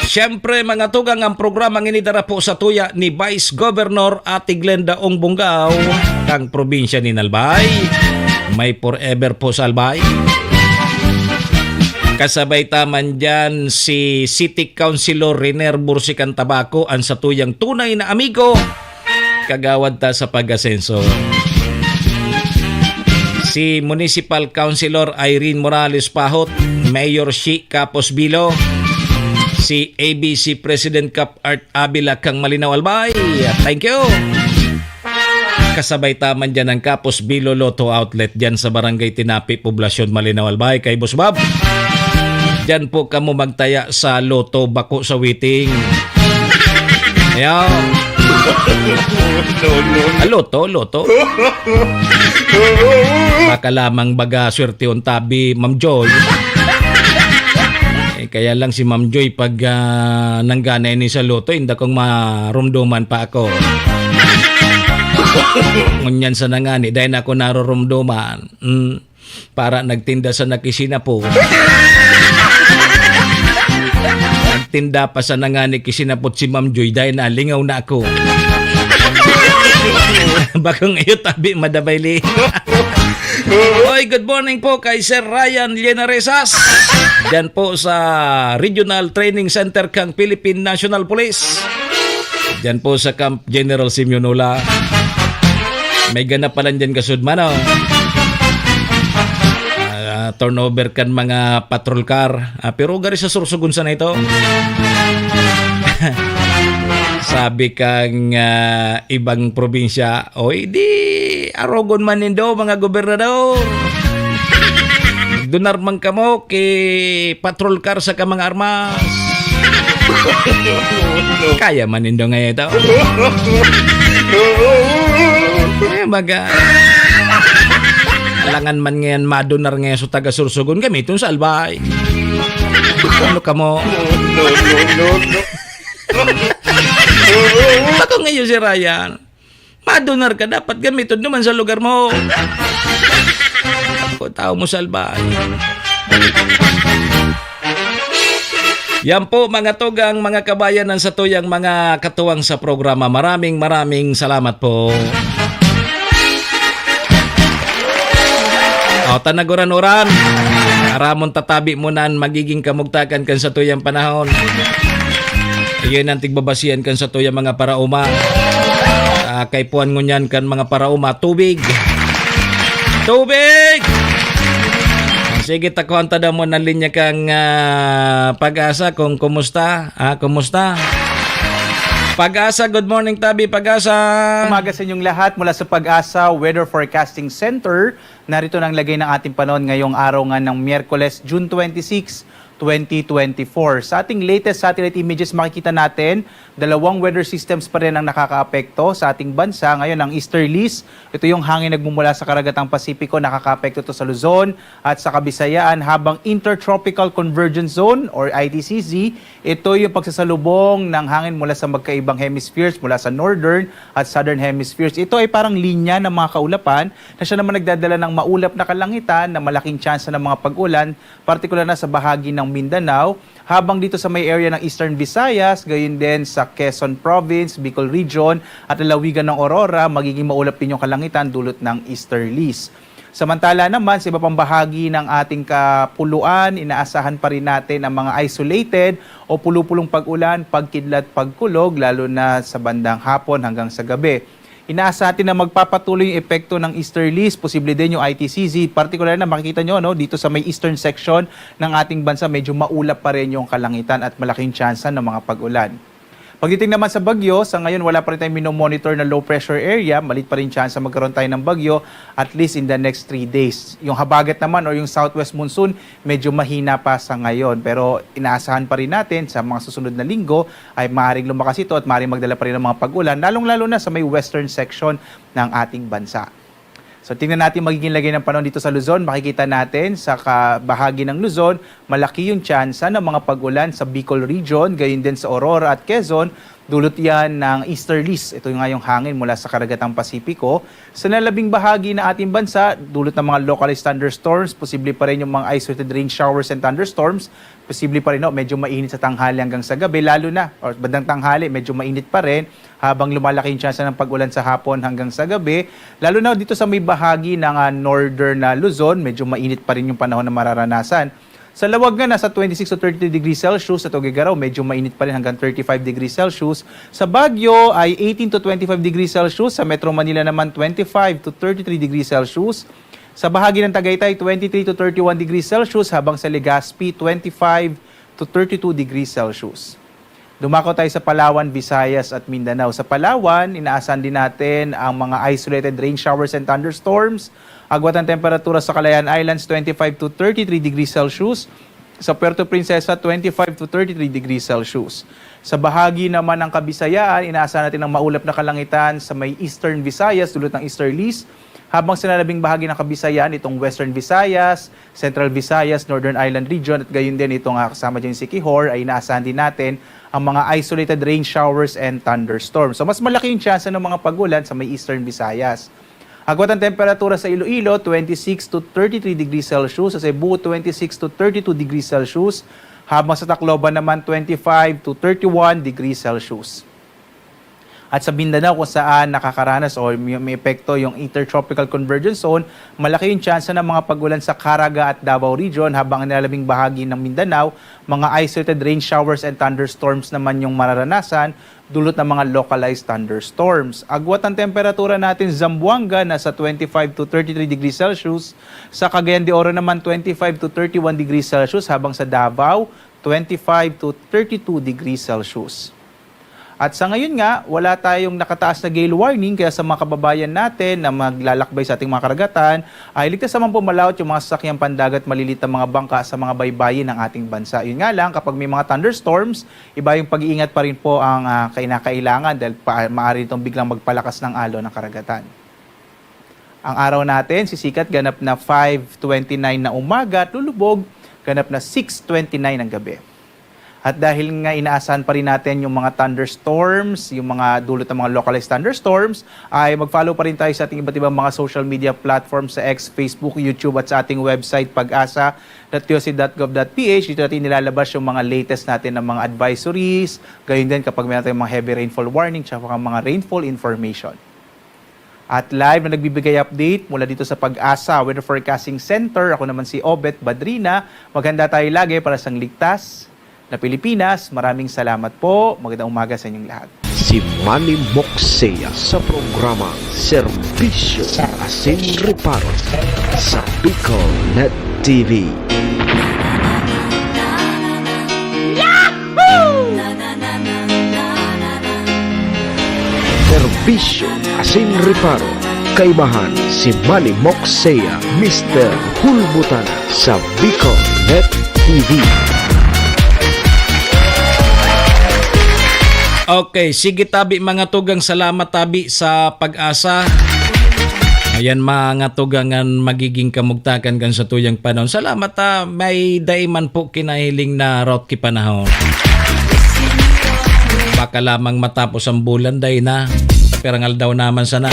Siyempre, mga tugang, ang programang ini dara po sa tuya ni Vice Governor Ate Glenda Ong Bungao, kang probinsya ni Albay. May forever po sa Albay. Kasabay ta man dyan si City Councilor Riner Bursican Tabaco, ang satuyang tunay na amigo, kagawad ta sa pag-asenso. Si Municipal Councilor Irene Morales Pahot, Mayor Shi Capos Bilo, si A B C President Cap Art Avila kang Malinaw Albay. Thank you. Kasabay ta man dyan ang Capos Bilo Lotto Outlet dyan sa Barangay Tinapi, Poblacion Malinaw Albay, kay Boss Bob. Dyan po kamo magtaya sa Lotto, bako sa waiting. Ayan. No, no. Ah, Lotto, Lotto. Baka lamang baga swerte on tabi, Ma'am Joy. Eh, kaya lang si Ma'am Joy, pag, ah, nanggana ini sa Lotto, inda kong marumduman pa ako. Ngunyan sa nangani, dahil na ako narurumduman. Mm. Para nagtinda sa nakisinapod. Nagtinda pa sa nangani kisinapod si Ma'am Joy, dahil nalingaw na ako. Bakong iyo tabi, madabay li. Oy, good morning po kay Sir Ryan Llenaresas. Diyan po sa Regional Training Center kang Philippine National Police. Diyan po sa Camp General Simeon Ola. May ganap pa lang dyan kasud man, oh. Ah, ah, turnover kan mga patrol car. Ah, pero gari sa Sorsogon sana ito. Sabi kang, ah, ibang probinsya, "Oy, di arogon man nindo, mga gobernador. Donar man kamo ki patrol car saka mga armas." Kaya man nindo ngayon ito. Eh, baga, alangan man ngayon madonar ngayon sa taga Sorsogon, gamiton sa albay. Ano ka mo? Bako ngayon si Ryan. Madonar ka, dapat gamiton naman sa lugar mo. Ako, tao mo salbahe. Yan po, mga tugang, mga kabayan, ang satuyang mga katuwang sa programa. Maraming, maraming salamat po. O, tanaguran-uran. Aramon tatabi mo nan magiging kamugtakan kan satuyang panahon. Iyon ang tigbabasihan kan satuyang mga paraoma. Ah, kaipuhan ngunyan kan mga paraoma, tubig. Tubig! Sige, takuhan ta daw mo ng linya kang, ah, Pag-asa kung kumusta. Ah, kumusta? Pag-asa, good morning, Tabi. Pag-asa. Umaga sa inyong lahat mula sa Pag-asa Weather Forecasting Center. Narito na ang lagay ng ating panahon ngayong araw nga ng Miyerkules, June twenty-six, twenty twenty-four. Sa ating latest satellite images, makikita natin, dalawang weather systems pa rin ang nakakaapekto sa ating bansa. Ngayon, ang easterlies, ito yung hangin nagmumula sa karagatang Pasipiko, nakakaapekto ito sa Luzon at sa Kabisayaan, habang Intertropical Convergence Zone or I T C Z, ito yung pagsasalubong ng hangin mula sa magkaibang hemispheres, mula sa northern at southern hemispheres. Ito ay parang linya ng mga kaulapan na siya naman nagdadala ng maulap na kalangitan na malaking tsansa ng mga pag-ulan, partikular na sa bahagi ng Mindanao, habang dito sa may area ng Eastern Visayas, gayon din sa Quezon Province, Bicol Region, at lalawigan ng Aurora, magiging maulap din yung kalangitan dulot ng easterlies. Samantala naman, sa iba pang bahagi ng ating kapuluan, inaasahan pa rin natin ang mga isolated o pulupulong pag-ulan, pagkidlat, pagkulog, lalo na sa bandang hapon hanggang sa gabi. Inaasahan natin na magpapatuloy yung epekto ng easterlies, posible din yung I T C Z. Partikular na makikita nyo, no, dito sa may eastern section ng ating bansa, medyo maulap pa rin yung kalangitan at malaking tsansa ng mga pag-ulan. Pagdating naman sa bagyo, sa ngayon wala pa rin tayong minomonitor na low pressure area. Malit pa rin tsansa magkaroon tayo ng bagyo, at least in the next three days. Yung habagat naman or yung southwest monsoon, medyo mahina pa sa ngayon. Pero inaasahan pa rin natin sa mga susunod na linggo ay maaaring lumakas ito at maaaring magdala pa rin ng mga pag-ulan, lalong-lalo na sa may western section ng ating bansa. So, tingnan natin magiging lagay ng panahon dito sa Luzon. Makikita natin sa ka-, bahagi ng Luzon, malaki yung tsansa ng mga pag-ulan sa Bicol Region, gayon din sa Aurora at Quezon. Dulot yan ng easterlies. Ito nga yung hangin mula sa karagatang Pasipiko. Sa nalabing bahagi ng ating bansa, dulot ng mga localized thunderstorms, posible pa rin yung mga isolated rain showers and thunderstorms. Posible pa rin, no, medyo mainit sa tanghali hanggang sa gabi, lalo na, or bandang tanghali, medyo mainit pa rin, habang lumalaki yung tsansa ng pag-ulan sa hapon hanggang sa gabi. Lalo na dito sa may bahagi ng, ah, northern na Luzon, medyo mainit pa rin yung panahon na mararanasan. Sa Laoag nga, nasa twenty-six to thirty-three degrees Celsius. Sa Tuguegarao, medyo mainit pa rin, hanggang thirty-five degrees Celsius. Sa Baguio ay eighteen to twenty-five degrees Celsius. Sa Metro Manila naman, twenty-five to thirty-three degrees Celsius. Sa bahagi ng Tagaytay, twenty-three to thirty-one degrees Celsius, habang sa Legazpi, twenty-five to thirty-two degrees Celsius. Dumako tayo sa Palawan, Visayas at Mindanao. Sa Palawan, inaasahan din natin ang mga isolated rain showers and thunderstorms. Agwat ang temperatura sa Calayan Islands, twenty-five to thirty-three degrees Celsius. Sa Puerto Princesa, twenty-five to thirty-three degrees Celsius. Sa bahagi naman ng Kabisayaan, inaasahan natin ang maulap na kalangitan sa may Eastern Visayas, dulot ng easterlies. Habang sa nalabing bahagi ng Kabisayaan, itong Western Visayas, Central Visayas, Northern Island Region, at gayon din itong, ah, kasama dyan si Siquijor, ay inaasahan din natin ang mga isolated rain showers and thunderstorms. So, mas malaki yung tsansa ng mga pag-ulan sa may Eastern Visayas. Agwat ang temperatura sa Iloilo, twenty-six to thirty-three degrees Celsius. Sa Cebu, twenty-six to thirty-two degrees Celsius. Habang sa Tacloban naman, twenty-five to thirty-one degrees Celsius. At sa Mindanao, kung saan nakakaranas o may, may epekto yung Intertropical Convergence Zone, malaki yung tsansa ng mga pag-ulan sa Caraga at Davao Region, habang ang nilalabing bahagi ng Mindanao, mga isolated rain showers and thunderstorms naman yung mararanasan, dulot ng mga localized thunderstorms. Agwat ng temperatura natin, Zamboanga nasa twenty-five to thirty-three degrees Celsius, sa Cagayan de Oro naman twenty-five to thirty-one degrees Celsius, habang sa Davao, twenty-five to thirty-two degrees Celsius. At sa ngayon nga, wala tayong nakataas na gale warning, kaya sa mga kababayan natin na maglalakbay sa ating mga karagatan, ay ligtas naman po malaot yung mga sasakyang pandagat, malilit na mga bangka sa mga baybayin ng ating bansa. Yun nga lang, kapag may mga thunderstorms, iba yung pag-iingat pa rin po ang, ah, kinakailangan dahil pa, maaari itong biglang magpalakas ng alon ng karagatan. Ang araw natin, sisikat ganap na five twenty-nine na umaga at lulubog ganap na six twenty-nine ng gabi. At dahil nga inaasahan pa rin natin yung mga thunderstorms, yung mga dulot ng mga localized thunderstorms, ay mag-follow pa rin tayo sa ating iba't ibang mga social media platforms, sa X, Facebook, YouTube, at sa ating website, pag asa dot P O C dot gov dot P H. Dito natin nilalabas yung mga latest natin ng mga advisories. Gayon din kapag meron tayong mga heavy rainfall warning, tsaka mga rainfall information. At live na nagbibigay update mula dito sa Pag-asa Weather Forecasting Center. Ako naman si Obet Badrina. Maghanda tayo lagi para sa ligtas na Pilipinas. Maraming salamat po. Magandang umaga sa inyong lahat. Si Manny Moksea sa programa Serbisyo Asin Reparo sa Bicol Net T V. Serbisyo asin reparo. Kaibahan si Manny Moksea, Mister Hulbutana sa Bicol Net T V. Okay, sige tabi mga tugang, salamat tabi sa Pag-asa. Ayan mga tugang, an magiging kamugtakan kan satuyang panahon. Salamat ha, may dai man po kinahiling na route ki panahon. Baka lamang matapos ang bulan, dai na. Pirang aldaw naman sana.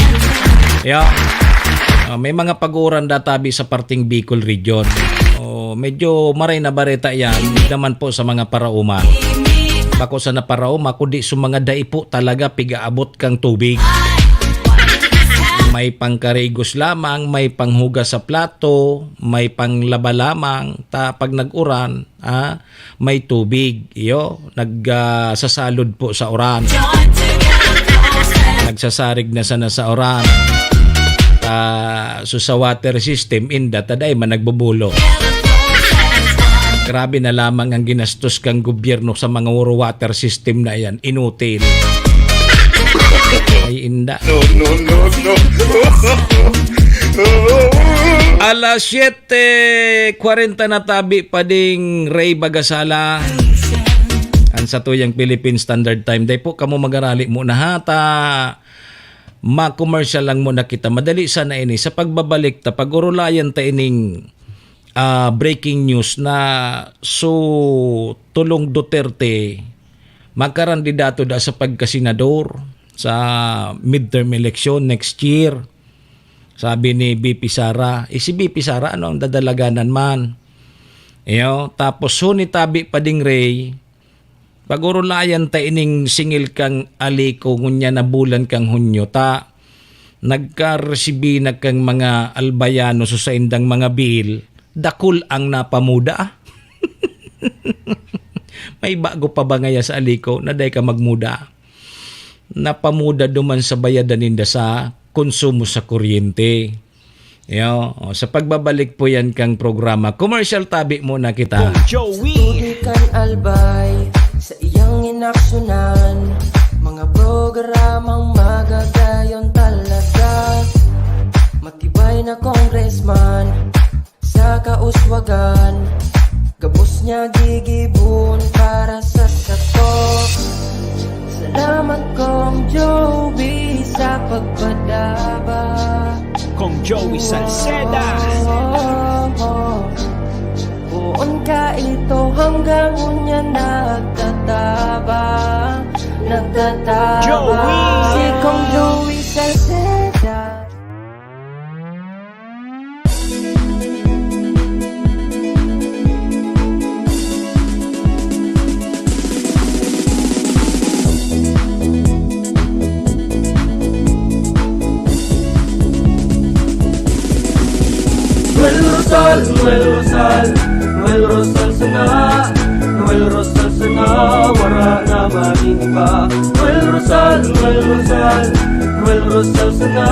Yo. Ah, may mga pag-uuran da tabi sa parting Bicol Region. Oh, medyo maray na bareta yan. Hindi naman po sa mga paraoma. Bako sa naparaoma, kundi sa mga dai po talaga pigaabot kang tubig. May pangkarigos lamang, may panghugas sa plato, may panglaba lamang. Ta, pag nag-uran, ah, may tubig. Iyo, nag, ah, sasalod po sa uran. Nagsasarig na sana sa uran. Ah, so sa water system, inda, taday man nagbubulo. Grabe na lamang ang ginastos kang gobyerno sa mga water system na yan. Inutil. Ay, inda. No, no, no, no. Alas siyete kwarenta na tabi pa ding Ray Bagasala. Ang satuyang Philippine Standard Time. Dai po kamo magarali muna ha, ta ma-commercial lang muna kita. Madali sana ini. Sa pagbabalik ta, pag-urulayan ta ining, ah, breaking news na so tulong Duterte magkarandidato da sa pagkasenador sa midterm election next year. Sabi ni V P Sara, eh, si V P Sara, ano ang dadalaganan man? Iyo, tapos huni tabi pa ding Ray, pag-urulayan ta ining singil kang Alico, ngunyan na bulan kang Hunyo, ta nagkaresibi na kang mga Albayano sa saindang mga bill, dakul ang napamuda. May bago pa ba ngaya sa Alico na dai ka magmuda? Napamuda duman sa bayadan ninda sa konsumo sa kuryente. Yo, o, sa pagbabalik po yan kang programa, commercial tabi muna kita. Kong Joey. Tubig kan Albay sa iyang inaksyonan, mga programang magagayon talaga. Matibay na congressman sa kauswagan, gabos niya gigibon para sa sato. Salamat Kong Joey sa pagpadaba. Kong Joey Salceda. Poon ka ito hanggang unya nagtatabang, nagtatabang. Joey! Si Kong Joey Salceda. Noel Rosal, Noel Rosal sana, Noel Rosal sana, wara na man iba. Noel Rosal, Noel Rosal, Noel Rosal sana,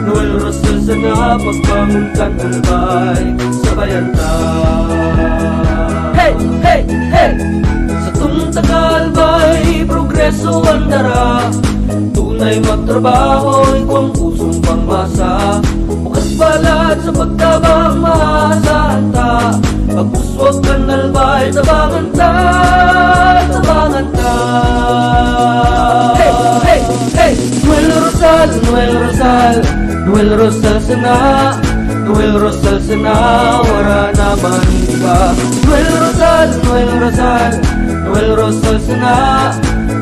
Noel Rosal sana, pagbangon kan Albay, sabayan ta. Hey, hey, hey! Satong taga-Albay, progreso ang dara. Tunay magtrabaho, igwang pusong pangmasa. Bukas palad sa pagtabang, maasahan ta. Pagpuswag kan Albay, tabangan ta, tabangan ta. Hey, hey, hey! Noel Rosal, Noel Rosal, Noel Rosal sana, Noel Rosal sana, wara na man iba. Noel Rosal, Noel Rosal, Noel Rosal sana,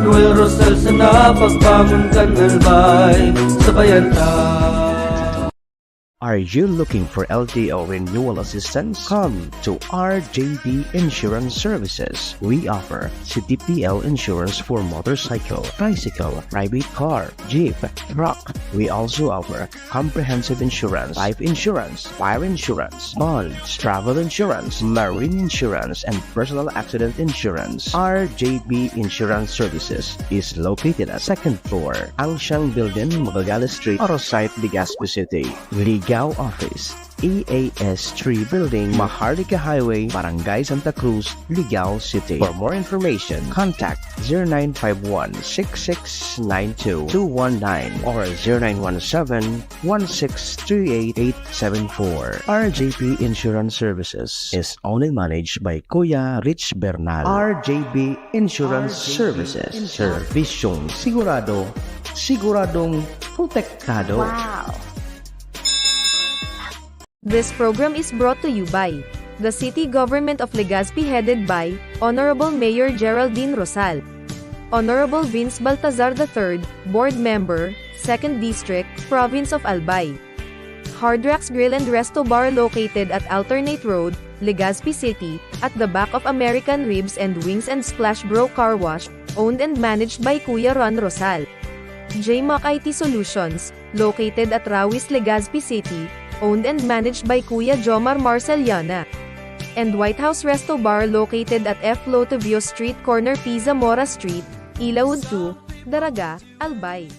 Noel Rosal sana, pagbangon kan Albay, sabayan ta. Are you looking for L T O renewal assistance? Come to R J B Insurance Services. We offer C T P L insurance for motorcycle, tricycle, private car, jeep, truck. We also offer comprehensive insurance, life insurance, fire insurance, bonds, travel insurance, marine insurance, and personal accident insurance. R J B Insurance Services is located at second floor, Angshang Building, Magallanes Street, Arosite, Legazpi City. Ligao Office, E A S three Building, Maharlika Highway, Barangay Santa Cruz, Ligao City. For more information, contact zero nine five one six six nine two two one nine or zero nine one seven one six three eight eight seven four. R J P Insurance Services is owned and managed by Kuya Rich Bernal. R J B Insurance Services. Servisyong sigurado, siguradong protektado. Wow! This program is brought to you by the City Government of Legazpi, headed by Honorable Mayor Geraldine Rosal, Honorable Vince Baltazar the third, Board Member, Second District, Province of Albay. Hard Rocks Grill and Resto Bar, located at Alternate Road, Legazpi City, at the back of American Ribs and Wings and Splash Bro Car Wash, owned and managed by Kuya Ron Rosal. J Mac I T Solutions, located at Rawis, Legazpi City, owned and managed by Kuya Jomar Marceliana. And White House Resto Bar, located at F Lotovio Street, corner P Zamora Street, Ilaud two, Daraga, Albay.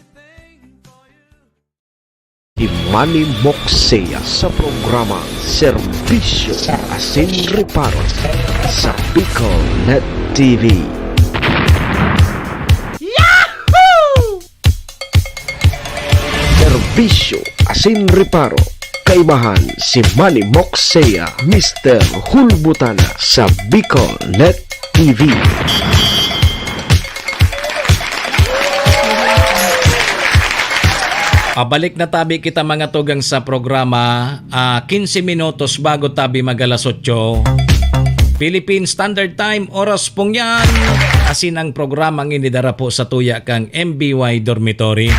Si Manny Moksea sa programa Serbisyo Asin Reparo sa Bicol Net T V. Yahoo! Serbisyo Asin Reparo, kaibahan si Manny Moksea, Mister Hulbutana sa Bicol Net T V. Ah, balik na tabi kita, mga tugang, sa programa. Ah, quince minutos bago tabi mag alas otso. Philippine Standard Time, oras pong yan. Asin ang programang ini dara po sa tuya kang M B Y Dormitory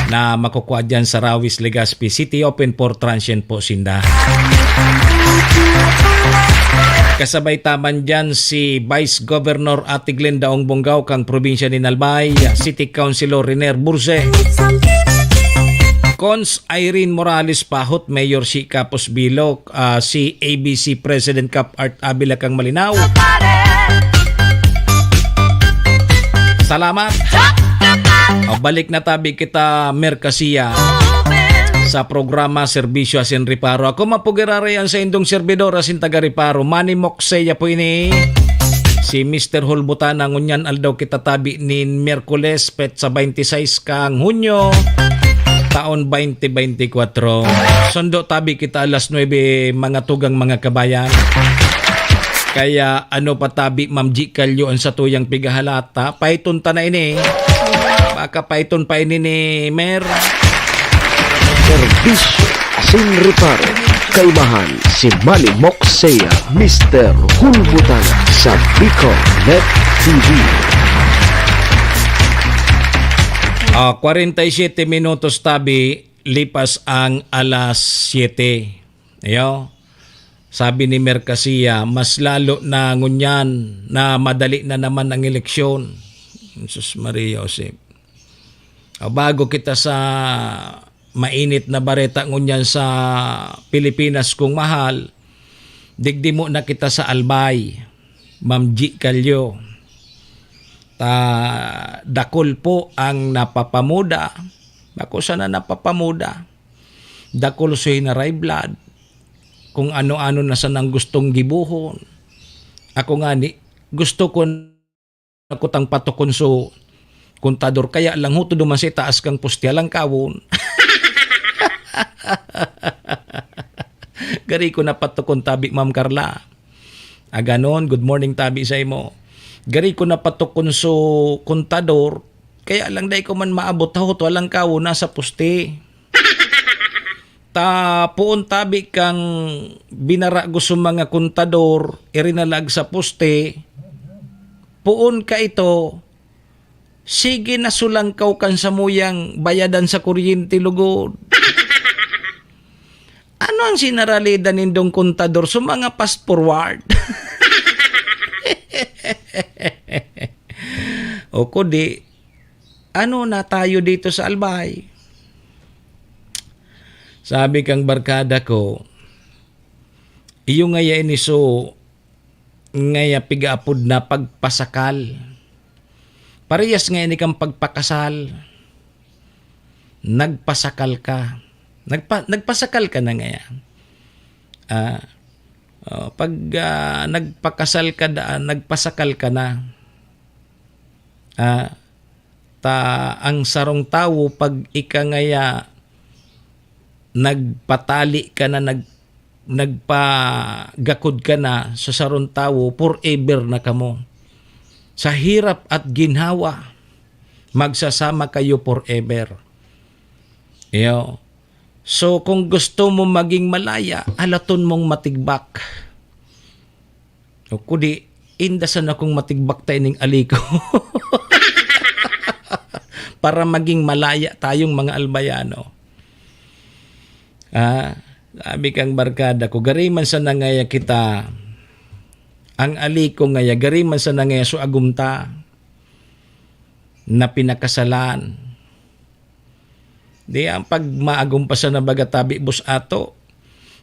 na makukua dyan sa Rawis, Legazpi City. Open for transient po sinda. Kasabay ta man dyan si Vice Governor Ate Glenda Ong Bongao kang probinsya nin Albay, City Councilor Riner Burse, Cons Irene Morales Pahot, Mayor si Capos Bilo, ah, si A B C President Cap Art Abila kang Malinao. Salamat. O, balik na tabi kita, Merkasiya, sa programa Serbisyo Asin Reparo. Ako man po giraray an saindong servidor asin taga-reparo, Manny Moksea po ini. Si Mister Hulbutana, ngunyan aldaw kita tabi nin Miyerkules, petsa twenty-six kang Hunyo, taon twenty twenty-four. Sundo tabi kita alas nuebe, mga tugang, mga kabayan. Kaya ano pa tabi, Ma'am G Calyo, an satuyang pigahalata? Paiton ta na ini. Baka paiton pa ini ni Mer. Serbisyo asin reparo. Kaibahan si Manny Moksea, Mister Hulbutana sa Bicol Net T V. Ah, kwarenta y siyete minutos tabi, lipas ang alas siyete. Ayo. Sabi ni Mercasia, mas lalo na ngunyan na madali na naman ang eleksyon. Jesus Maria Josep. O, bago kita sa mainit na bareta ngunyan sa Pilipinas, kong mahal, Digdi mo na kita sa Albay, Ma'am G Calyo. Ta, dakul po ang napapamuda. Ako sana napapamuda. Dakul so hinaray blood. Kung ano-ano na sanang gustong gibohon. Ako ngani, gusto ko na kutang patokon so kontador. Kaya lang ho, tudo man sa itaas kang poste, alang kawon. Gari ko na patokon tabi, Ma'am Carla. Ah, ganon. Good morning tabi sa imo. Gari ko na patokon so kontador. Kaya lang, dai ko man maabot, ha, huto alang kawon, nasa poste. Ta, poon tabi kang binarago sa mga kontador, irinalag sa poste. Poon ka ito, sige na, sulangkaw kan samuyang bayadan sa kuryente, lugod. Ano ang sinaralida nindong kontador sa mga fast forward? O kudi, ano na tayo dito sa Albay? Sabi kang barkada ko, iyo ngaya ini so ngaya pigaapod na pagpasakal. Parehas ngaya ini kang pagpakasal. Nagpasakal ka. Nagpa-, nagpasakal ka na ngaya. Ah, oh, pag, ah, nagpakasal ka daan, nagpasakal ka na. Ah, ta ang sarong tawo, pag ika ngaya nagpatali ka na, nag-, nagpagakod ka na sa sarong tawo, forever na kamo. Sa hirap at ginhawa, magsasama kayo forever. Iyo. So, kung gusto mo maging malaya, alaton mong matigbak. O kudi, indasan akong matigbak ta ining ali ko. Para maging malaya tayong mga Albayano. Ah, sabi kang barkada ko, gari man sana ngaya kita, ang ali ko ngaya, gari man sana ngaya so agom ta na pinakasalan. Di ang pag maagom pa sana baga tabi bus ato,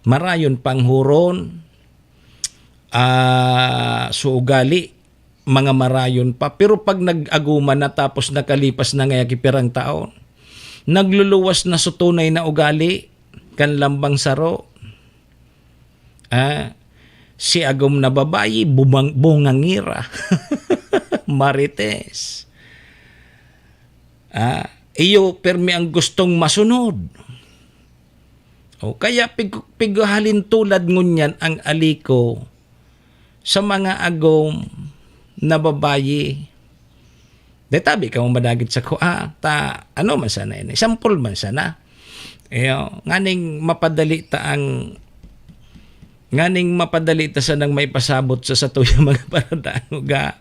marayon pang huron, ah, so ugali, mga marayon pa. Pero pag nag-aguman na tapos nakalipas na ngaya ki pirang taon, nagluluwas na so tunay na ugali kan lambang saro. Ah, si agom na babayi, bumang-, bungangira. Marites. Ah, iyo, permi ang gustong masunod. O kaya pig-, pighalintulad ngunyan ang ali ko sa mga agom na babayi. Dai tabi kamo madagit sa ko, ah, ta, ano man sana ini, sampol man sana. Iyo, nganing mapadali ta ang, nganing mapadali ta sanang maipasabot sa satuyang mga paratang uga.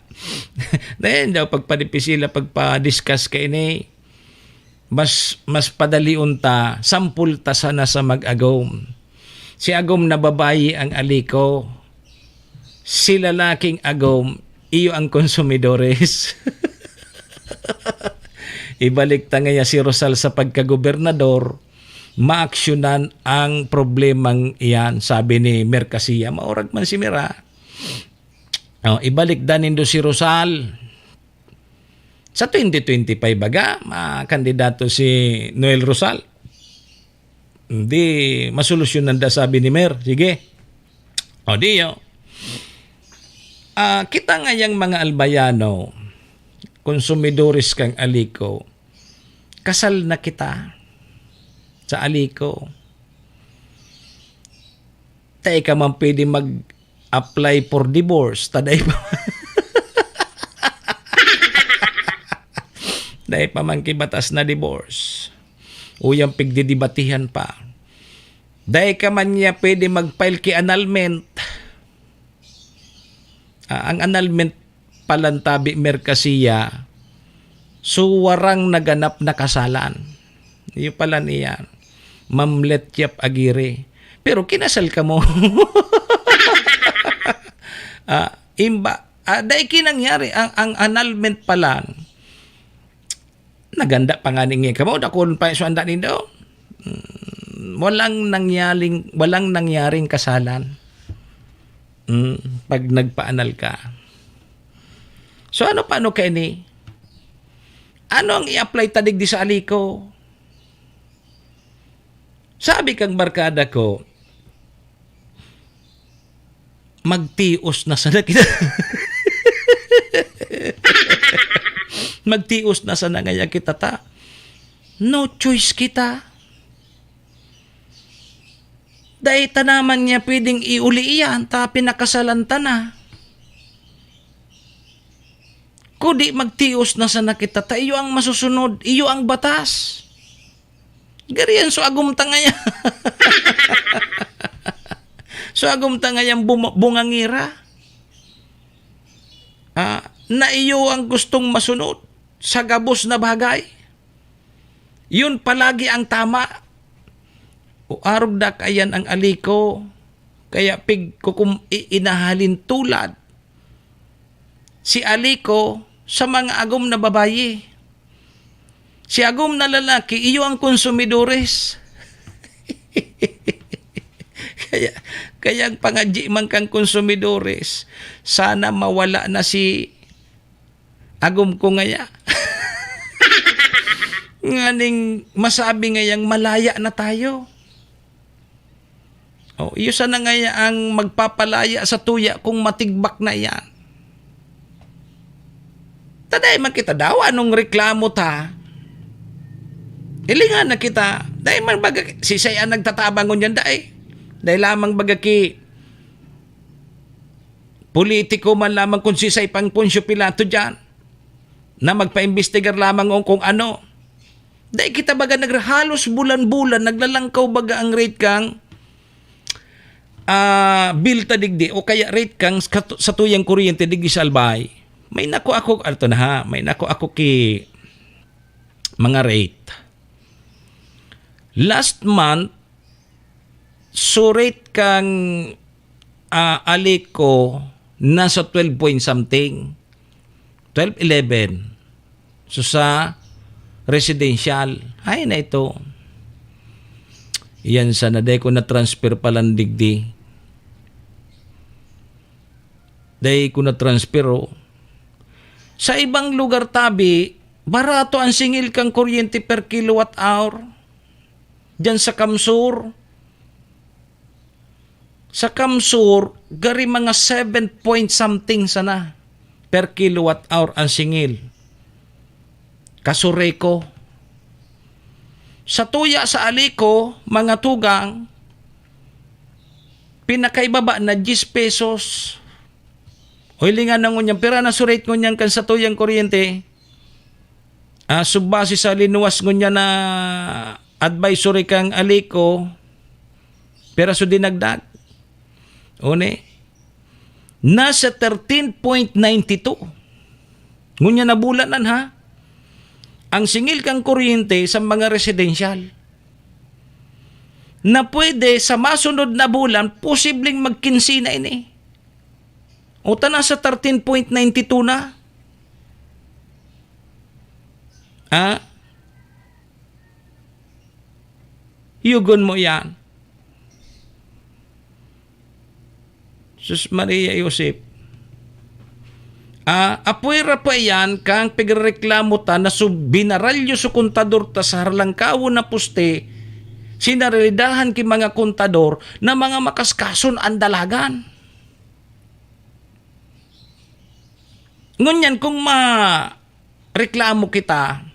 Dai daw pagpadipisila, pagpa-discuss kaini. Mas, mas padalion ta, sampol ta sana sa mag-agom. Si agom na babayi ang ali ko. Si lalaking agom, iyo ang konsumidores. Ibalik ta ngaya si Rosal sa pagkagobernador, maaksyonan ang problemang iyan, sabi ni Mer Casilla. Maurag man si Mer, ah. Oh, ibalik da nindo si Rosal. Sa twenty twenty-five baga, makandidato si Noel Rosal. Hindi, masolusyonan da, sabi ni Mer. Sige. O, di, oh. Ah, kita ngayang mga Albayano, konsumidores kang ali ko, kasal na kita sa ali ko. Dai ka man pwede mag-apply for divorce, ta dai pa, dai pa man ki batas na divorce. Uyang pigdidibatihan pa. Dai ka man niya pwede mag-file ki annulment. Ah, ang annulment palan tabi, Mer Casilla, so warang naganap na kasalan. Iyo pala niyan, Ma'am Letyap Aguirre. Pero kinasal ka mo. Ah, imba, ah, dai ki nangyari ang, ang annulment palan. Naganda pa nga ningi kamo, dakon pa so anda nindo. Hmm, walang nangyaling, walang nangyaring kasalan. Mm, pag nagpaanal ka. So, ano pa, ano kaini? Ano ang i-apply ta digdi sa aliko? Sabi kang barkada ko, "Magtios na sana kita." "Magtios na sana ngaya kita ta. No choice kita. Dai ta naman niya pwedeng iuli iyan, ta pinakasalan ta na. Kudi magtios na sana kita, ta iyo ang masusunod, iyo ang batas." Gariyan, so agom ta ngayan. So agom ta ngayan buma-, bungangira. Ah, na iyo ang gustong masunod sa gabos na bagay. Yun palagi ang tama. O arog da kayan ang aliko, kaya pig kukum-, i-, inahalin tulad si aliko sa mga agom na babayi. Si agom na lalaki, iyo ang konsumidores. Kaya, kaya ang pangadyi man kang konsumidores, sana mawala na si agom ko ngaya. Nganing masabi ngayang malaya na tayo. Oh, iyo sana ngaya ang magpapalaya sa tuya kung matigbak na iyan. Ta dai man kita daw, anong reklamo ta? Hilingan na kita. Dai man baga, sisay ang nagtatabang ngunyan, dai. Dai lamang baga ki politiko man lamang kung sisay pang Poncio Pilato diyan na magpaimbestigar lamang o kung ano. Dai kita baga naghalos bulan-bulan, naglalangkaw baga ang rate kang, ah, bill ta digdi o kaya rate kang sa, sa tuyang kuryente digdi sa Albay. May nako ako, ato na ha, may nako ako ki mga rate. Last month, so rate kang, ah, aliko nasa twelve point something. Twelve, eleven. So, sa residential, ay na ito. Yan sana, dai ko na-transfer palan digdi. Dai ko na-transfer, oh. Sa ibang lugar, tabi, barato ang singil kang kuryente per kilowatt hour. Diyan sa Kamsur, sa Kamsur, gari mga seven point something sana per kilowatt hour ang singil. Kasureko. Sa tuya sa Aliko, mga tugang, pinakaibaba na diyes pesos. Hoy, lingan na ngunyan, pira na so rate ngunyan kan sa tuyang kuryente? Ah, so base sa linuwas ngunyan na advisory kang Aliko, pira so dinagdag? One, nasa thirteen point nine two. Ngunyan na bulanan, ha? Ang singil kang kuryente sa mga residential na pwede sa masunod na bulan, posibleng mag-kinse na ini. O ta nasa thirteen point nine two na. Ah? Yugon mo yan. Sus Maria Joseph. Ah, apwera pa iyan kang pigrereklamo ta na so binaralyo so kontador ta sa harlangkawon na poste, sinarilidahan ki mga kontador na mga makaskason an dalagan. Ngunyan, kung ma-, reklamo kita,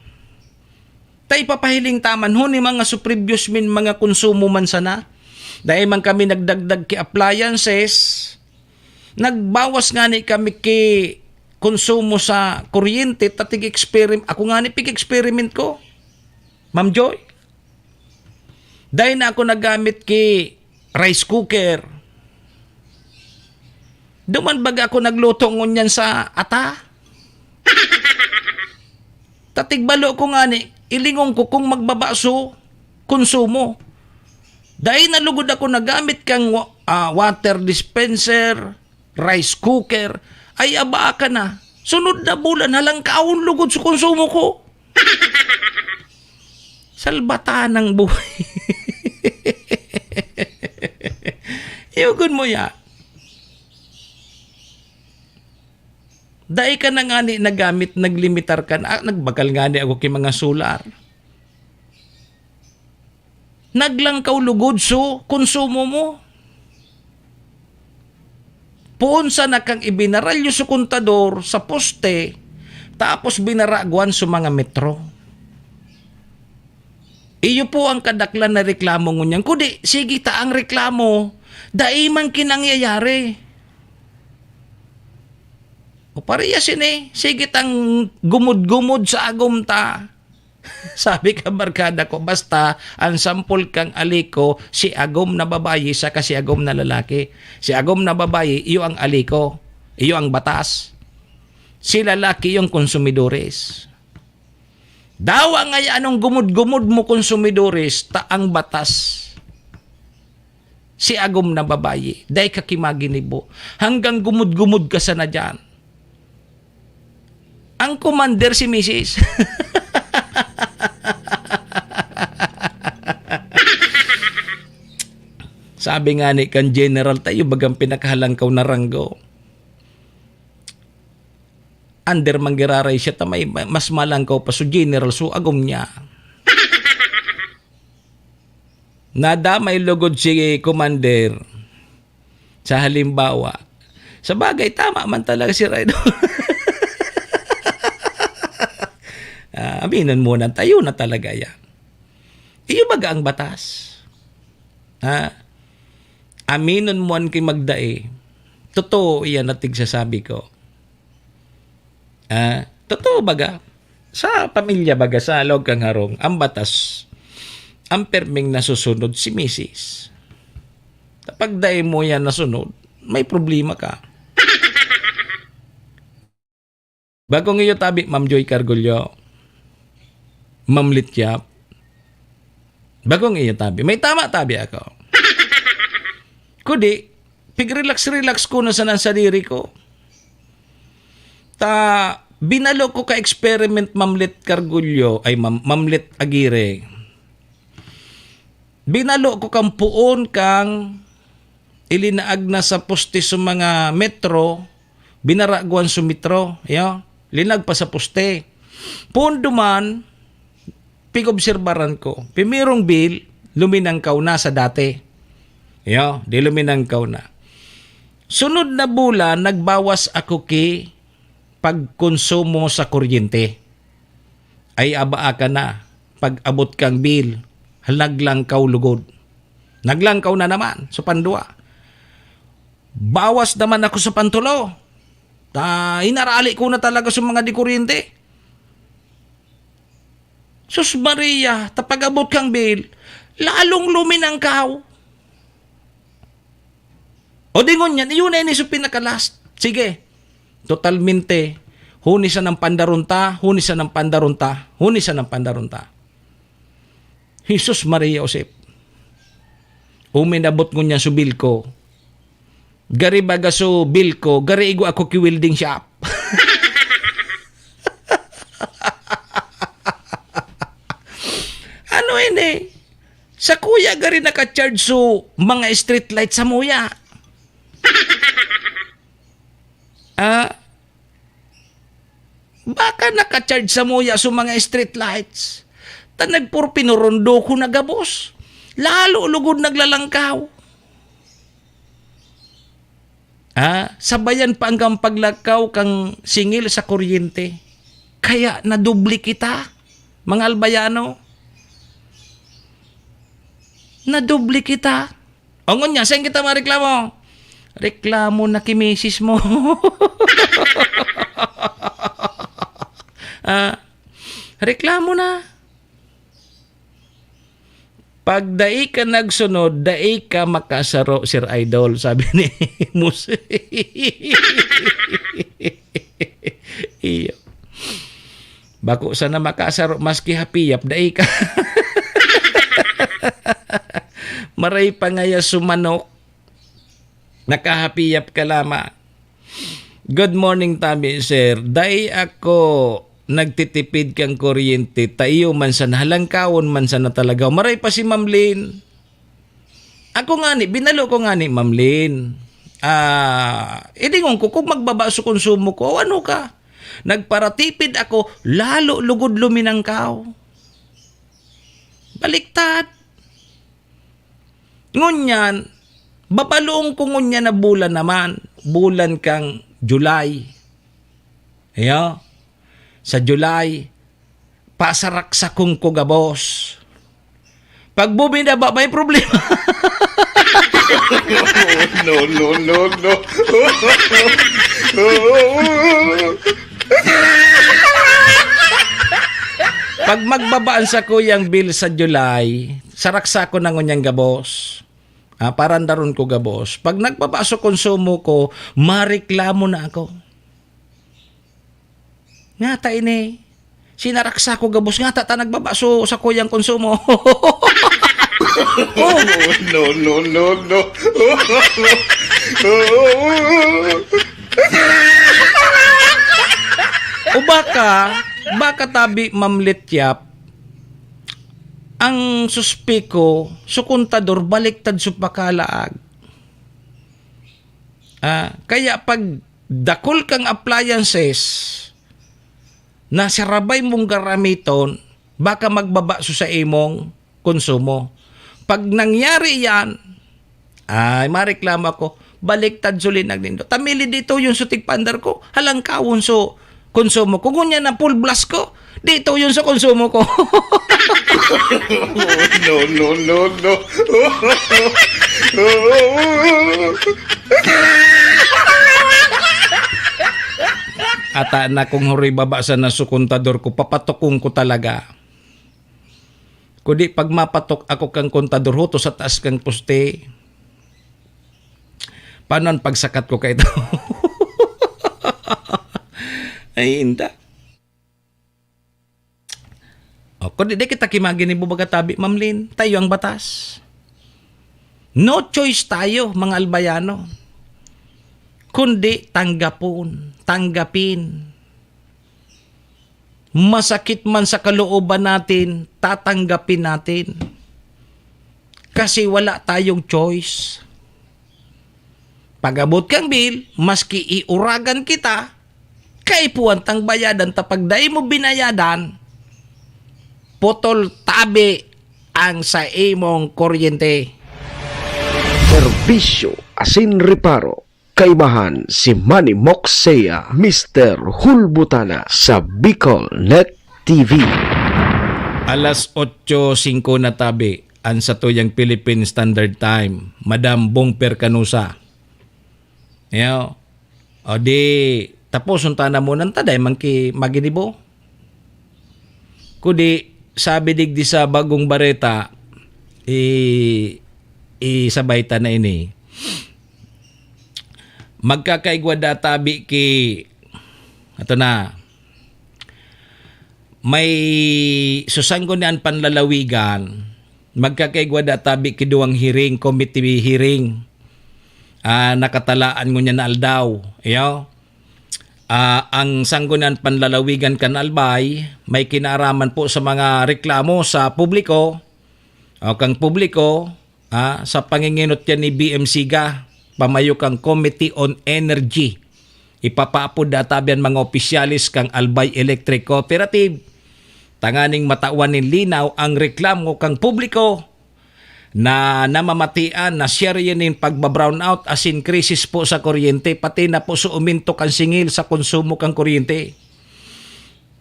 ta ipapahiling ta man huni mga so previous min mga konsumo man sana. Dai man kami nagdagdag ki appliances, nagbawas ngani kami ki konsumo sa kuryente, ta tig-experim-, ako ngani pig-experiment ko, Ma'am Joy. Dai na ako nagamit ki rice cooker. Duman baga ako nagluto ngunyan sa ata. Ta tigbalo ko ngani, ilingon ko kung magbaba so konsumo. Dai na lugod ako nagamit kang wa-, ah, water dispenser, rice cooker. Ay, aba ka na. Sunod na bulan, halangkaon lugod sa konsumo ko. Salbatan ng buhay. Yugon mo ya. Dai ka na ngani nagamit, naglimitar ka na. Ah, nagbakal ngani ako ki mga solar. Naglangkaw lugod so konsumo mo. Poon sana kang ibinaralyo sa kontador, sa poste, tapos binaragwan sa mga metro. Iyo po ang kadaklan na reklamo ngunyan. Kudi, sige ta ang reklamo, dai man kinangyayari. O parehas ini, sige tang gumod-gumod sa agom ta. Sabi ka, barkada ko, basta ang sampol kang aliko, si agom na babayi saka si agom na lalaki. Si agom na babayi, iyo ang aliko, iyo ang batas. Si lalaki, yung konsumidores. Dawa ngaya anong gumod-gumod mo, konsumidores, ta ang batas. Si agom na babayi, dai ka kimaginibo. Hanggang gumod-gumod ka sana diyan. Ang commander si misis. Sabi nga ni kan general tayo, bagang pinakahalangkaw na ranggo. Under man giraray siya, ta may mas malangkaw pa so general, so agom niya. Nadamay lugod si commander. Sa halimbawa, sa bagay, tama man talaga si Raido. Ah, aminon mo na, tayo na talaga yan. Iyo baga ang batas? Ha? Aminon mo an ki magdai. Totoo iyan na tigsasabi ko. Ah, totoo baga? Sa pamilya baga, sa log kang harong, ang batas, ang perming nasusunod si misis. Kapag dai mo yan nasunod, may problema ka. Bagong iyo tabi, Ma'am Joy Cargullo. Ma'am Lityap. Bagong iyo tabi. May tama tabi ako. Kudi, pig-relax-relax ko na sana sadiri ko. Ta, binalo ko ka experiment, Ma'am Lit Cargullo, ay, Ma'am, Ma'am Lit Aguirre. Binalo ko kang puon kang ilinaag na sa poste sa mga metro, binaragwan sa metro, yo, linag pa sa poste. Puon duman, pig-obserbaran ko. Primerong bill, luminangkaw na sa dati. Yo, di luminangkaw na. Sunod na bulan, nagbawas ako ki pagkonsumo sa kuryente. Ay, abaa ka na, pag-abot kang bill, naglangkaw lugod. Naglangkaw na naman, sa pandua. Bawas naman ako sa pantulo. Ta, inarali ko na talaga sa mga di kuryente. Sus Maria, ta pag-abot kang bill, lalong luminangkaw. O di ngunyan, iyon na ini sa pinaka-last. Sige, totalmente, huni sa nang pandaron ta, huni sa nang pandaron ta, huni sa nang pandaron ta. Jesus Maria Josep, uminabot ngunyan sa bill ko. Gari baga so bill ko, gari igwa ako ki welding shop. Ano ini? Sa kuya gari naka-charge so mga street light sa muya. Ah, baka naka-charge sa muya so mga street lights. Ta nagpurpinurundo ko na gabos. Lalo lugod naglalangkaw. Ah, sabayan pa ang kang paglakaw kang singil sa kuryente. Kaya nadoble kita, mga Albayano. Nadoble kita. O ngunyan, saan kita mareklamo? Reklamo na ki misis mo. Ah, reklamo na. "Pag dai ka nagsunod, dai ka makasaro, Sir Idol," sabi ni Mus. Iyo. Bako sana makasaro, maski hapiyap, dai ka. Maray pa ngaya sumanok. Nakahapiyap ka lamang. Good morning, tabi, sir. Dai ako nagtitipid kan kuryente. Ta iyo man sana, halangkawon man sana talaga. Maray pa si Ma'am Lynn. Ako ngani, binalo ko ngani, Ma'am Lynn. Ah, idingon ko, "Kung magbaba sa konsumo ko, ano ka?" Nagparatipid ako, lalo lugod luminangkaw. Baliktad. Ngunyan, babaloon ko ngunyan na bulan naman, bulan kang July. Iyo, sa July, pasaraksakon ko gabos. Pag bumidaba, may problema. No, no, no, no. Pag magbaba an sakuyang bill sa July, saraksakon na ngunyan gabos. Ah, parandaron ko gabos. Pag nagbaba sa konsumo ko, mareklamo na ako. Ngata ini, sinaraksa ko gabos, ngata ta nagbaba so sakuyang konsumo. Oh, No, no, no, no. O baka, baka tabi, Ma'am Lityap, ang suspiko, so kontador, baliktad so pakalaag. Ah, kaya pag dakul kang appliances na sarabay mong garamiton, baka magbaba so sa imong konsumo. Pag nangyari yan, ay, mareklamo ako, baliktad so linag nindo. Tamili dito yung so tigpandar ko, halangkawon so konsumo ko. Ngunyan na full blast ko, dito yung sa konsumo ko. No, no, no, no. Ata na kung huriba ba sa nasukontador ko, papatukong ko talaga. Kundi pag mapatok ako kang kontador, huto sa taas kang poste. Paano ang pagsakat ko kaito? Ay, inda. O, kundi di kita kimaginibo baga tabi, Ma'am Lynn. Tayo ang batas. No choice tayo, mga Albayano. Kundi tanggapon, tanggapin. Masakit man sa kalooban natin, tatanggapin natin. Kasi wala tayong choice. Pag-abot kang bill, maski iuragan kita, kaipuhan tang bayadan ta. Pag dai mo binayadan, putol tabi ang sa imong kuryente. Serbisyo asin reparo. Kaibahan si Manny Moxea, Mister Hulbutana sa Bicol Net T V. Alas otso singko na tabi, ang satuyang Philippine Standard Time, Madam Bongper Canosa. Yo. O di, tapos unta na muna ta, dai man ki maginibo. Kudi, sabi digdi sa Bagong Bareta, i-, isabay ta na ini. Magkakaigwa da tabi ki, ato na, may susanggo ni an panlalawigan, magkakaigwa da tabi ki duwang hearing, committee hearing, ah, nakatalaan ngunyan na aldaw. Iyo. Ah, ang Sangguniang Panlalawigan kan Albay may kinaaraman po sa mga reklamo sa publiko, o kang publiko, ah, sa panginginot yan ni B M Siga, pamayo kang Committee on Energy. Ipapaapod da tabi an mga opisyales kang Albay Electric Cooperative, tanganing matawan nin linaw ang reklamo kang publiko na namamatian na serye nin pagba-brownout asin krisis po sa kuryente, pati na po sa uminto kan singil sa konsumo kan kuryente.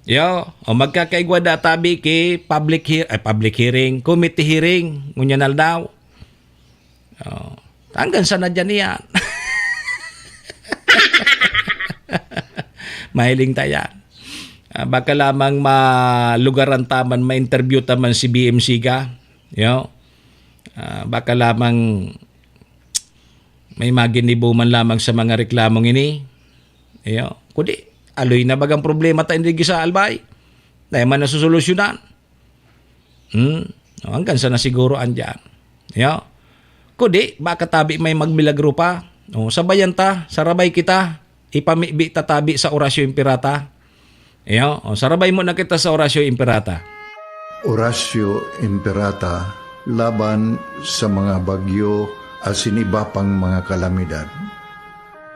Yo, o magkakaigwa da tabi ki public hea-, ay, public hearing, committee hearing, ngunyan aldaw. O, hanggang sa na dyan iyan. Mahiling ta yan. Ah, baka lamang malugaran ta man, ma-interview ta man si B M Siga. Yo. Ah, baka lamang may maginibo man lamang sa mga reklamong ini. Iyo. Kundi, aloy na bagang problema ta indigdi sa Albay. Dai man nasosolusyonan. Hmm? O, hanggang sa na siguro andyan. Iyo. Kundi, baka tabi may magmilagro pa. O, sabayan ta, sarabay kita, ipamibi ta tabi sa Orasyo Imperata. Iyo, o, sarabay mo na kita sa Orasyo Imperata. Orasyo Imperata laban sa mga bagyo asin iba pang mga kalamidad.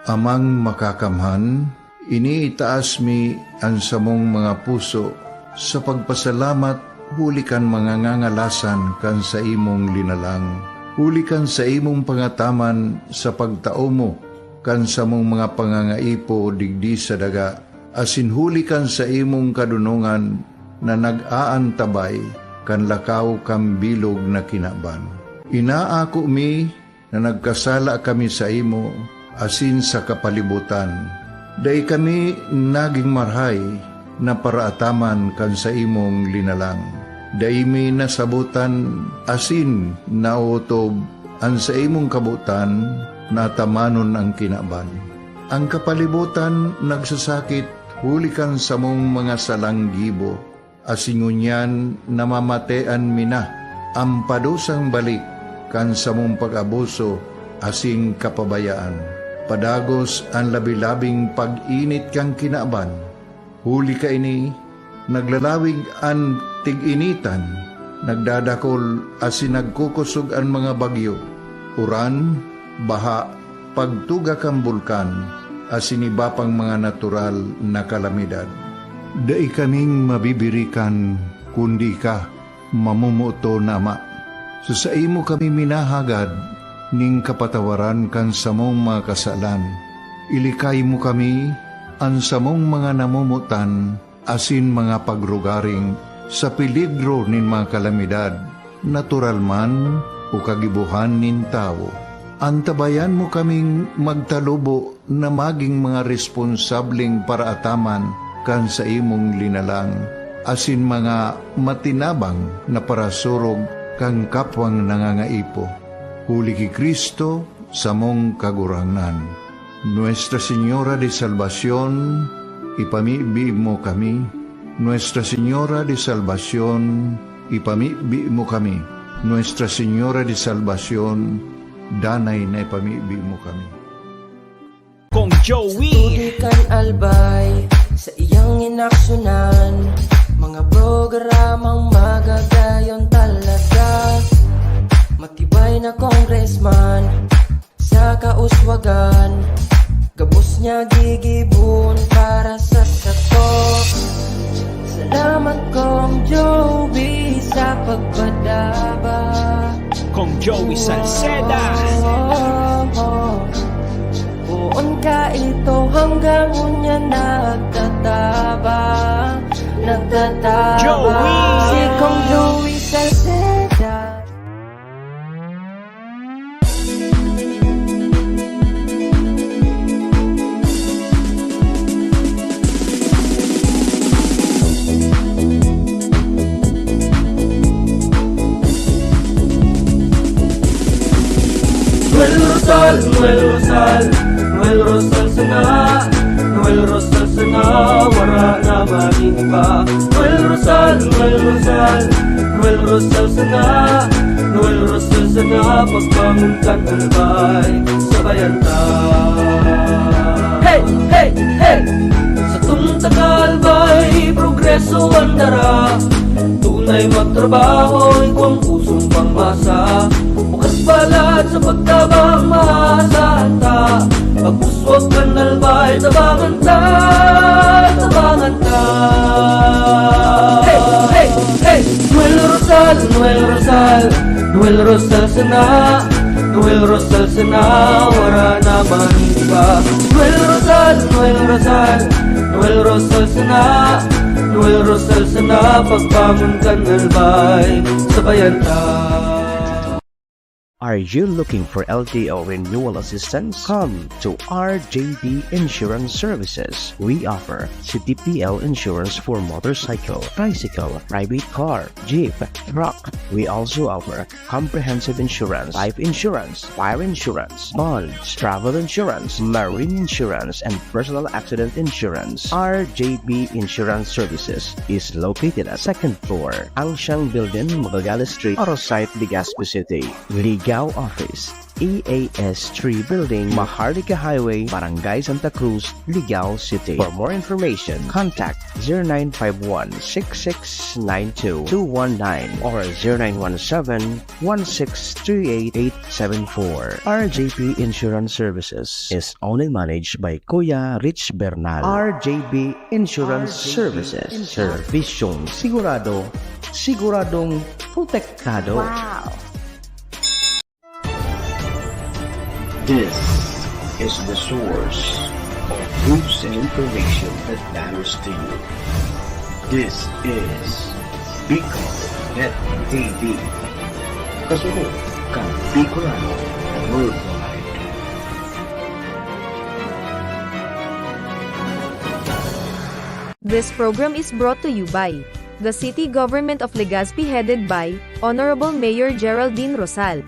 Amang Makakamhan, iniitaas mi an samong mga puso sa pagpasalamat huli kan mga ngangalasan kan saimong linalang, huli kan saimong pangataman sa pagtao mo kan samong mga pangangaipo digdi sa daga, asin huli kan saimong kadonongan na nag-aantabay kan lakaw kan bilog na kinaban. Inaako mi na nagkasala kami saimo asin sa kapalibotan. Dai kami nagin marahay na paraataman kan saimong linalang. Dai mi nasabotan asin naotob an saimong kabotan na atamanon an kinaban. An kapalibotan nagsasakit huli kan samong mga salang gibo, asin ngunyan namamatean mi na an padusang balik kan samong pag-abuso asin kapabayaan. Padagos an labi-labing pag-init kan kinaban. Huli kaini, naglalawig an tig-initan, nagdadakol asin nagkukosog an mga bagyo, uran, baha, pagtuga kan bulkan, asin iba pang mga natural na kalamidad. Dai kaming mabibirikan, kundi ika, mamomoton na Ama. Sa saimo kami minahagad nin kapatawaran kan samong mga kasalan. Ilikay mo kami, an samong mga namomotan, asin mga pagrugaring sa peligro nin mga kalamidad, natural man o kagibohan nin tawo. Antabayan mo kaming magtalubo na magin mga responsableng paraataman kan saimong linalang, asin mga matinabang na parasurog kan kapwang nangangaipo. Huli ki Cristo, samong Kagurangnan. Nuestra Señora de Salvacion, ipamibi mo kami. Nuestra Señora de Salvacion, ipamibi mo kami. Nuestra Señora de Salvacion, danay na ipamibi mo kami. Kong Joey. Sa tubig kan Albay, sa iyang inaksyonan, mga programang magagayon talaga. Matibay na congressman, sa kauswagan, gabos niya gigibon para sa sato. Salamat, Kong Joey, sa pagpadaba. Kong Joey Salceda. Poon ka ito hanggang unya nagtataba, nagtataba. Joey! Si Kong Joey Salceda. Noel Rosal, Noel Rosal, Noel Rosal sana, Noel Rosal sana, wara na magin iba. Noel Rosal, Noel Rosal, Noel Rosal sana, Noel Rosal sana, pagbangon kan Albay, sabayan ta. Hey, hey, hey! Satong taga Albay, progreso an dara. Tunay magtrabaho, igwang pusong pangmasa. Bukas balat sa pagtabang, maasahan ta. Pag-uswag kan Albay, tabangan ta, tabangan ta. Hey, hey, hey! Noel Rosal, Noel Rosal, Noel Rosal sana, Noel Rosal sana, wara na magin iba. Noel Rosal, Noel Rosal, Noel Rosal sana, Noel Rosal sana, pagbangon kan Albay, sabayan ta. Are you looking for L T O renewal assistance? Come to R J B Insurance Services. We offer C T P L insurance for motorcycle, tricycle, private car, jeep, truck. We also offer comprehensive insurance, life insurance, fire insurance, bonds, travel insurance, marine insurance, and personal accident insurance. R J B Insurance Services is located at second floor, Angsiang Building, Magallanes Street, Oro Site, Legazpi City. Ligao Office, E A S three Building, Maharlika Highway, Barangay Santa Cruz, Ligao City. For more information, contact zero nine five one six six nine two two one nine or zero nine one seven one six three eight eight seven four. R J P Insurance Services is owned and managed by Kuya Rich Bernal. R J B Insurance Services. Servisyong sigurado, siguradong protektado. Wow! This is the source of news and information that matters to you. This is Bicol Net T V. Kasunod kan Bicolano Worldwide. This program is brought to you by the City Government of Legazpi, headed by Honorable Mayor Geraldine Rosal,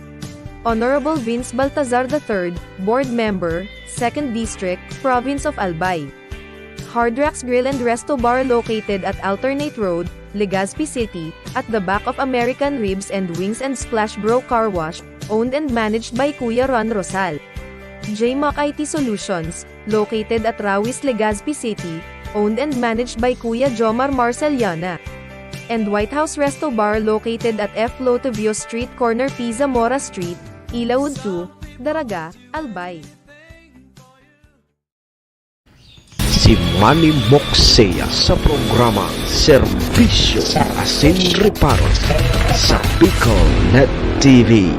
Honorable Vince Baltazar the third, Board Member, Second District, Province of Albay. Hard Rocks Grill and Resto Bar, located at Alternate Road, Legazpi City, at the back of American Ribs and Wings and Splash Bro Car Wash, owned and managed by Kuya Ron Rosal. J Mac I T Solutions, located at Rawis, Legazpi City, owned and managed by Kuya Jomar Marceliana. And White House Resto Bar, located at F Lotovio Street, corner P Zamora Street, Ilaud two, Daraga, Albay. Si Manny Moksea sa programa Serbisyo Asin Reparo sa Bicol Net T V.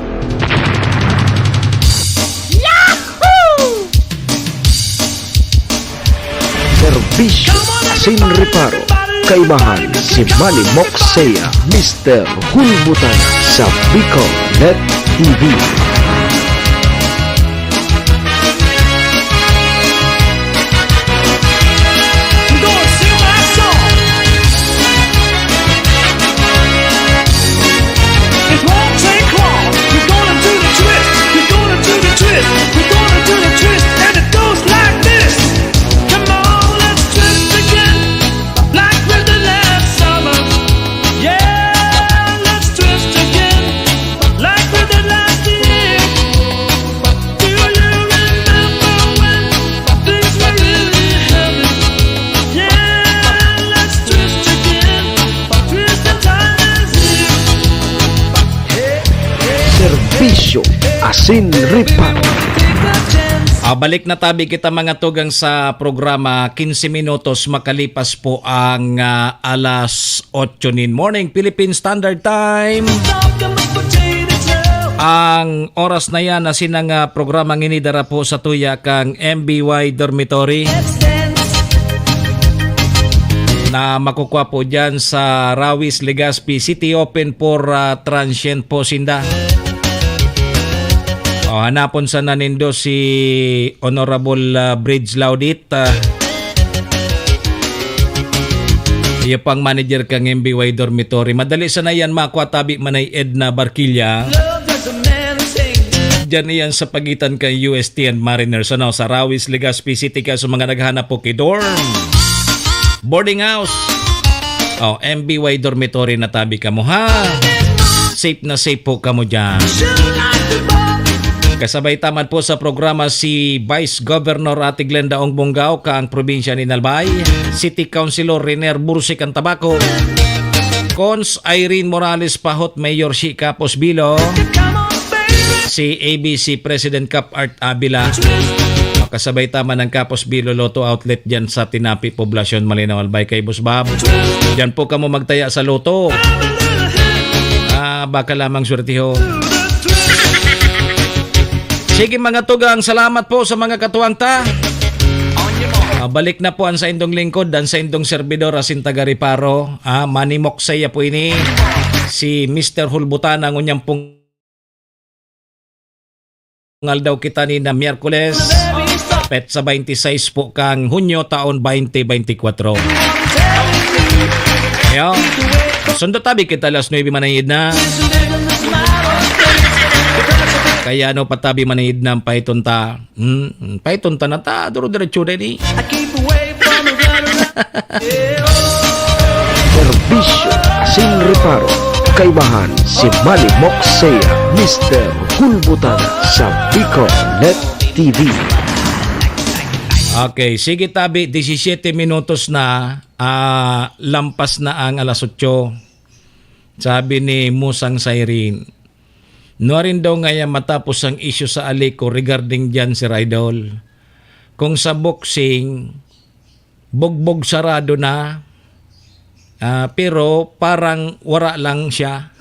Serbisyo Asin Reparo, kaibahan si Manny Moksea, Mister Hulbutan sa Bicol Net T V. It won't take long. We're gonna do the twist. We're gonna do the twist. We're gonna do the twist. And it goes like this. Come on, let's twist again. Like we did last summer. Yeah, let's twist again. Like we did last year. Do you remember when things were really heavy? Yeah, let's twist again. Twist the time is here. Serbisyo Asin Reparo. Ah, balik na tabi kita, mga tugang, sa programa. Quince minutos makalipas po ang, ah, alas otso nin morning, Philippine Standard Time. Ang oras na yan, asin ang, ah, programa ngini dara po sa tuya kang M B Y Dormitory na makukwa po dyan sa Rawis, Legazpi City. Open for, ah, transient po sinda. O, hanapon sana nindo si Honorable, ah, Bridge Laudit. Ah, iyo pang manager kang M B Y Dormitory. Madali sana yan makwa tabi manay Edna Barquilla. Diyan iyan sa pagitan kan U S T and Mariners, ano, sa Rawis, Legazpi City. Kaya sa mga naghanap po ki dorm, boarding house, o, M B Y dormitory na tabi kamo, ha? Safe na safe po kamo diyan. Kasabay ta man po sa programa si Vice Governor Ate Glenda Ong Bongao, kang probinsya nin Albay, City Councilor Renier Bursi kan Tabaco, Cons Irene Morales Pahot, Mayor Shi Capos Bilo, si A B C President Cap Art Avila. Makasabay ta man ang Capos Bilo Lotto Outlet diyan sa Tinapi, Poblacion, Malinao, Albay, kay Boss Bob. Diyan po kamo magtaya sa Lotto. Ah, baka lamang swertiho. Sige, mga tugang, salamat po sa mga katuwang ta. Ah, balik na po ang saindong lingkod, ang saindong servidor, asin taga Reparo. Ah, Manny Moksea po ini, si Mister Hulbutan, ang unyang pong aldaw kita ni na Miyerkules, petsa twenty-six po kang Hunyo, taon twenty twenty-four. Ayan. Sundo tabi kita alas nuebe manayid na. Kaya ano, patabi manayid na ang pahiton ta. Hmm, pahiton ta na ta, duro-diretso na ini. Serbisyo asin reparo. Kaibahan si Manny Moxea, Mister Gulbutana sa Biconet T V. Okay, sige tabi, disisyete minutos na, ah, lampas na ang alas otso. Sabi ni Musang Siren, nuarin daw ngaya matapos ang isyu sa Alico regarding diyan, Sir Idol. Kung sa boxing, bugbog sarado na, ah, pero parang wara lang siya.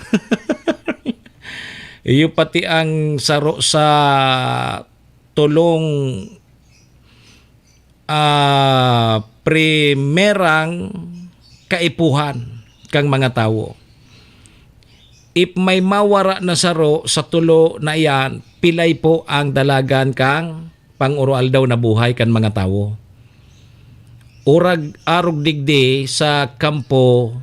Iyo pati ang saro sa tulong, ah, primerang kaipuhan kang mga tawo. If may mawara na saro sa tulo na iyan, pilay po ang dalagan kang pang-uroaldaw na buhay kan mga tawo. Urag arog digdi sa kampo,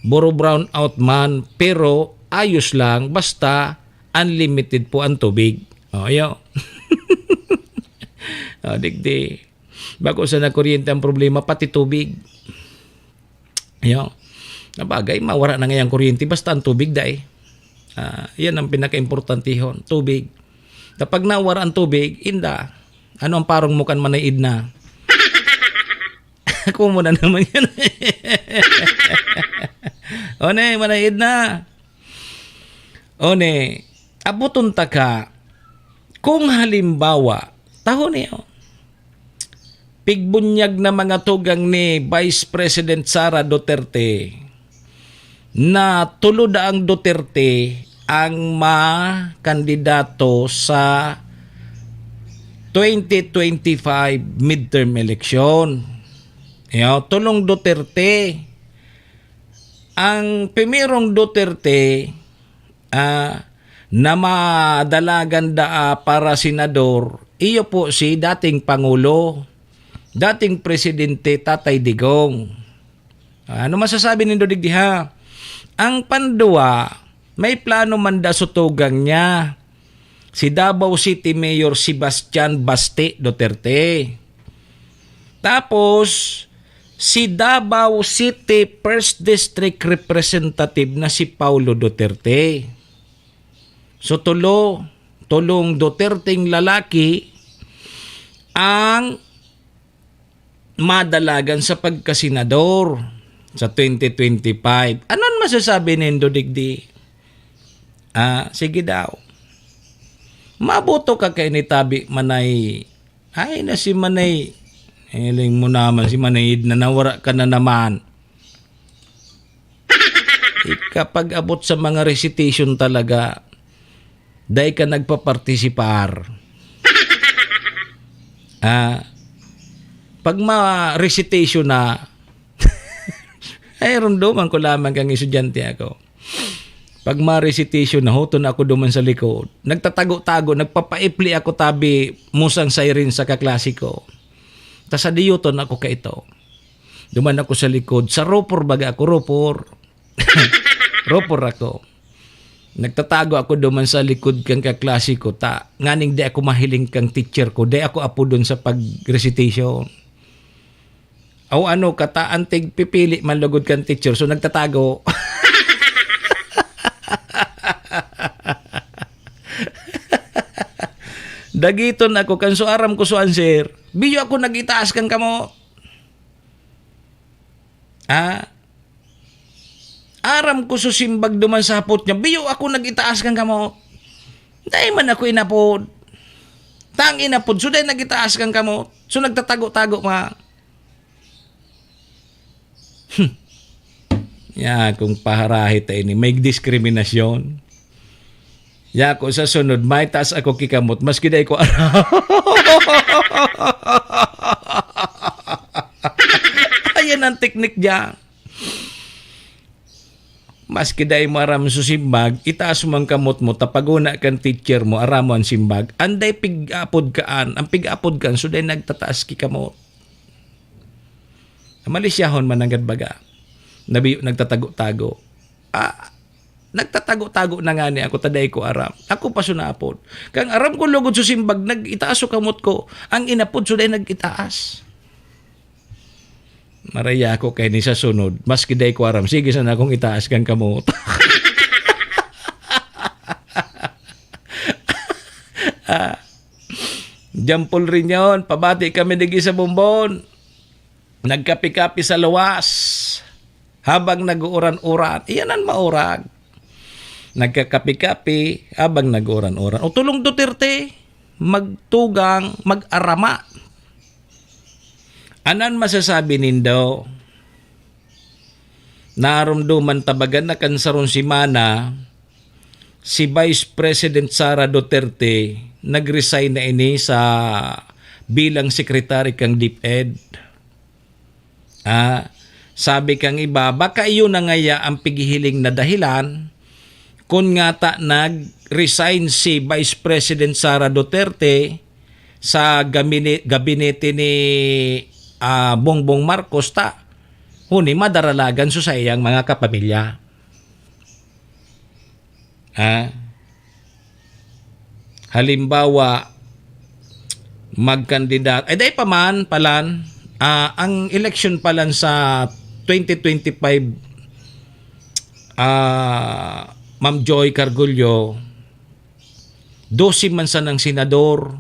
buro brown out man, pero ayos lang, basta unlimited po ang tubig. O, ayo. O, digdi. Bako sa nagkuryente ang problema, pati tubig. Ayo. Nabagay, mawara na ngayang kuryente, basta ang tubig, dai. Ah, yan ang pinaka-importantihon, tubig. Kapag nawara ang tubig, inda, ano ang parong mo kan Manay Edna? Ako mo na naman yan. O ne, Manay Edna. O ne, abuton ta ka, kung halimbawa, taho niyo, pigbunyag na mga tugang ni Vice President Sara Duterte na tulo daang Duterte ang makandidato sa twenty twenty-five midterm election. Yo, tulong Duterte. Ang primerong Duterte, ah, na madalagan daa para senador, iyo po si dating Pangulo, dating Presidente Tatay Digong. Ano masasabi nindo digdi, ha? Ang panduwa, may plano man da sa tugang niya, si Davao City Mayor Sebastian Basti Duterte. Tapos, si Davao City First District Representative na si Paulo Duterte. So, tulo, tulong Duterteng lalaki ang madalagan sa pagkasenador sa twenty twenty-five. Ano an masasabi nindo digdi? Ah, sige daw. Maboto ka kay ni Tabi Manay. Ay na si Manay. Hiling mo naman si Manay Edna, nawara ka na naman. Kapag abot sa mga recitation talaga, dai ka nagpapartisipar. Ah, pag ma-recitation na, ay, rumdoman ko lamang kang estudyante ako. Pag ma-recitation, nahuton ako duman sa likod. Nagtatago-tago, nagpapaipli ako tabi Musang Siren sa kaklase ko. Tas adiyuton ako kaito. Duman ako sa likod. Sa ropor baga ako, ropor. Ropor ako. Nagtatago ako duman sa likod kan kaklase ko. Ta, nganing di ako mahiling kang teacher ko. Di ako apodon sa pag-recitation. O ano, kata antig pipili man lugod kan teacher, so nagtatago. Dagiton ako, kan so aram ko so answer, biyo ako nag-itaas kan kamot. Ah, aram ko so simbag duman sa hapot niya, biyo ako nag-itaas kan kamot. Dai man ako inapod. Tang inapod, so dai nag-itaas kan kamot. So nagtatago-tago pa. Hmm. Ya, kung paharahit ta ini, may diskriminasyon. Ya, kung sa sunod, may taas ako kikamot, maski dai ko aram. Ayan ang teknik diyan. Maski dai mo aram so simbag, itaas mo ang kamot mo, ta paguna kan teacher mo, aram mo ang simbag. Anday pig-apod kaan, ang pig-apod kaan, so dai nagtataas kikamot. Malisyahon man nanggad baga. Nabi-, nagtatago-tago. Ah, nagtatago-tago na ngani ako, ta dai ko aram. Ako pa sunapod. Kang aram ko lugod sa simbag, nag-itaas so kamot ko. Ang inapod, so dai nag-itaas. Maraya ako kay ni sa sunod, maski dai ko aram, sige sana akong itaas kang kamot. John Paul Riñon, pabati kami digdi sa Bombon. Nagkape-kape sa luwas habang nag-uuran-uran. Iyan ang maurag. Nagkakape-kape habang nag-uuran-uran. O tulong Duterte, magtugang, mag-arama. Anan masasabi nindo? Narumduman tabagan na kan sarong semana, si Vice President Sara Duterte nag-resign na ini sa bilang secretary kan DepEd. Ah, sabi kang iba, baka iyon na ngaya ang pighihiling na dahilan kun ngata nag-resign si Vice President Sara Duterte sa gamini-, gabinete ni, ah, Bongbong Marcos ta huni madaralagan sa saiyang mga kapamilya. Ah, halimbawa, magkandidat-, ay, dai pa man, palan, ah, ang eleksyon palan sa twenty twenty-five, ah, Ma'am Joy Cargullo, dose man sanang senador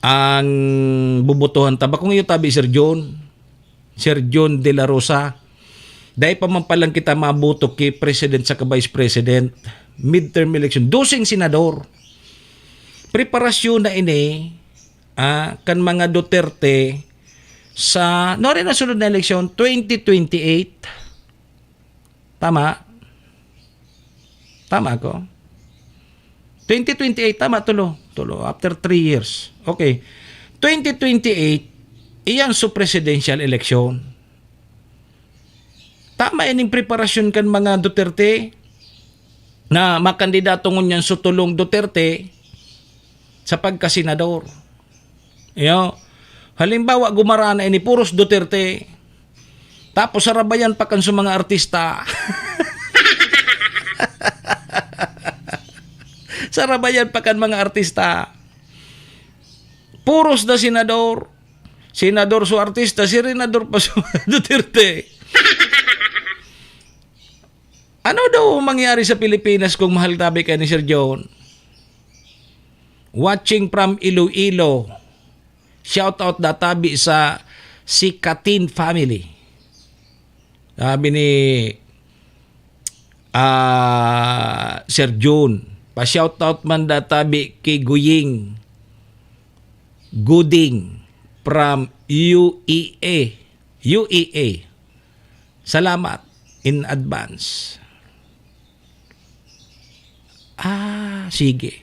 ang bubotohan ta. Bakong iyo tabi, Sir John? Sir John De La Rosa. Dai pa man palan kita mabuto ki president saka vice president. Midterm election. Doseng senador. Preparasyon na ini, ah, kan mga Duterte sa, no, rin ang sunod na eleksyon, twenty twenty-eight. Tama? Tama ako? Twenty twenty-eight, tama, tulo. Tulo, after three years. Okay. Twenty twenty-eight, iyan so presidential election. Tama ining preparasyon kan mga Duterte na makandidato ngunyan so tulong Duterte sa pagkasenador. Iyo. Halimbawa, gumarana ini, puros Duterte. Tapos sarabayan pa kan sa mga artista. Sarabayan pa kan mga artista. Puros na senador. Senador so artista, senador pa so Duterte. Ano daw mangyari sa Pilipinas kung mahal tabi ka ni Sir John? Watching from Iloilo. Shout out da tabi sa Sikatin family. Sabi ni, ah, Sir Jun, pa-shout out man da tabi ki Guying Guding from U E A. U E A. Salamat in advance. Ah, sige.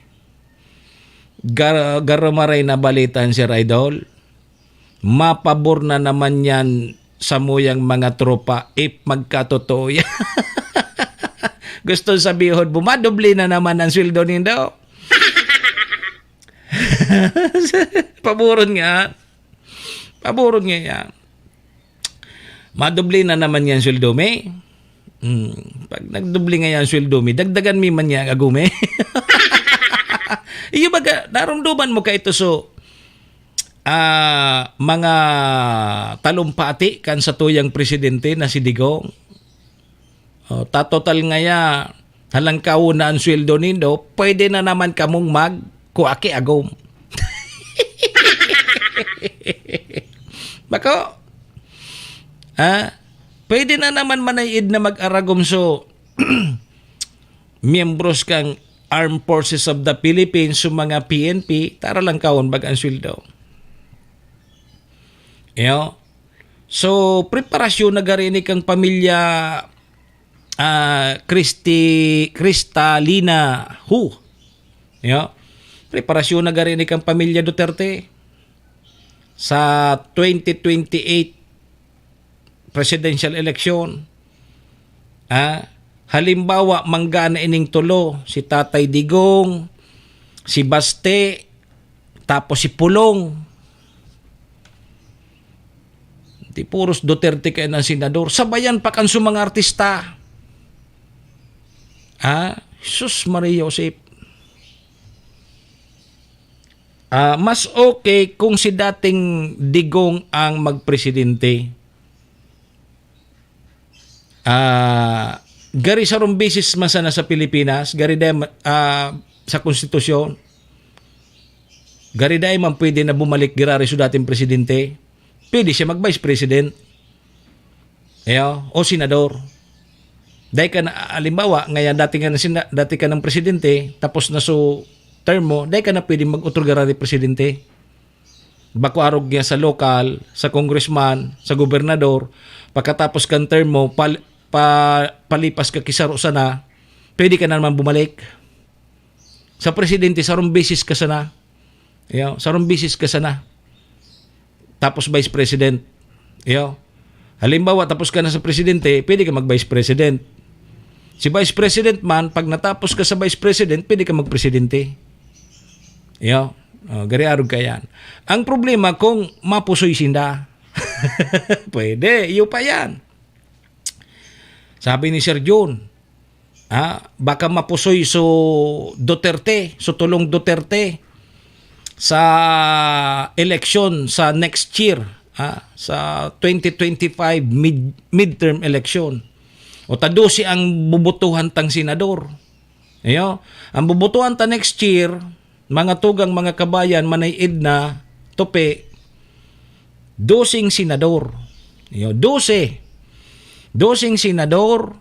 Gar-, garumaray na balita yan, Sir Idol. Mapabor na naman yan sa muyang mga tropa if magkatotoo yan. Gusto sabihon mo, madoble na naman ang sweldo nindo. Paboron nga. Paboron nga yan. Madoble na naman yan sweldo mi. Hmm. Pag nagdoble nga yan sweldo mi, dagdagan mi man yan, agumi. Iyo baga, narumduman mo ka ito, so, ah, mga talumpati kan satuyang presidente na si Digong. Oh, tatotal ngaya, halangkawon na an sweldo nindo, pwede na naman kamong magkua ki agom. Bako? Ha? Pwede na naman manay-id na mag-aragom so miyembros kang Armed Forces of the Philippines, so mga P N P, tara lang kawon bag ang sweldo. Iyo. So, preparasyon na gari ni kang pamilya, ah, Christi-, Cristalina Hu. Iyo. Preparasyon na gari ni kang pamilya Duterte sa twenty twenty-eight presidential election. Ah, halimbawa, mangga na ining tulo, si Tatay Digong, si Baste, tapos si Pulong. Di puros Duterte kayo ng senador. Sabayan pa kan sa mga artista. Ah, sus Maria Josep. Ah, mas okay kung si dating Digong ang magpresidente. Ah, gari sarong bisis man sana sa Pilipinas, gari dem-, ah, sa konstitusyon. Gari dai man pwede na bumalik girari sa dating presidente. Pwede siya mag-vice president. Iyo, o senador. Dai ka na, halimbawa, ngayon dati ka na sina-, dati ka ng presidente, tapos na so term mo, dai ka na pwede mag-otro girari presidente. Bako arog niya sa lokal, sa congressman, sa gobernador, pagkatapos kan term mo, pal-, pa-, palipas ka kisaro sana, pwede ka na naman bumalik. Sa presidente, sarong beses ka sana. Iyo, sarong beses ka sana. Tapos vice president. Iyo. Halimbawa, tapos ka na sa presidente, pwede ka mag-vice president. Si vice president man, pag natapos ka sa vice president, pwede ka magpresidente. Iyo. Oh, gari arog ka yan. Ang problema kung mapusoy sinda. Pwede, iyo pa yan. Sabi ni Sir Jun, ah, baka mapusoy so Duterte, so tulong Duterte sa eleksyon sa next year, ah, sa twenty twenty-five mid-, midterm election. O ta dose ang bubutuhan tang senador. Iyo, ang bubutuhan ta next year, mga tugang, mga kabayan, Manay Edna, Tope, doseng senador. Iyo, dose. Doseng senador,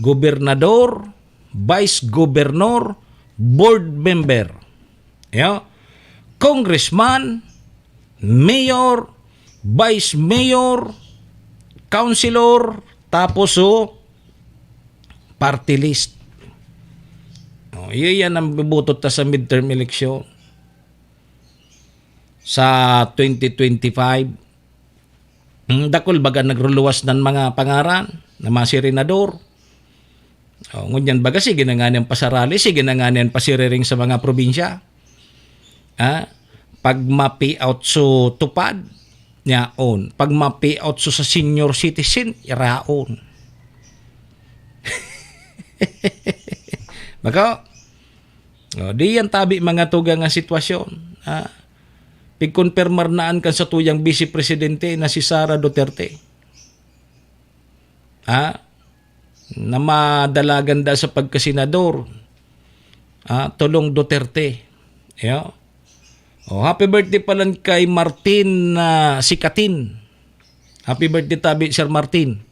gobernador, vice governor, board member. Iyo, congressman, mayor, vice mayor, councilor, tapos so party list. Oh, iyo yan ang bubutot ta sa midterm election sa twenty twenty-five. Hmm, dakul baga nagruluwas nan mga pangaran na mga senador. Oh, ngunyan baga sige na nga niyang pasarali, sige na nga niyang pasiriring sa mga probinsya. Ah, pag ma-payout so TUPAD, yaon. Pag ma-payout so sa senior citizen, iraon. Bako? Oh, di yan tabi mga tugang nga sitwasyon. Ah, pigkonpirmar naan kan satuyang Vice Presidente na si Sara Duterte. Ah, na madalagan da sa pagkasenador. Ah, Tulong Duterte. Iyo. Oh, happy birthday pala kay Martin, ah, Sikatin. Happy birthday tabi, Sir Martin.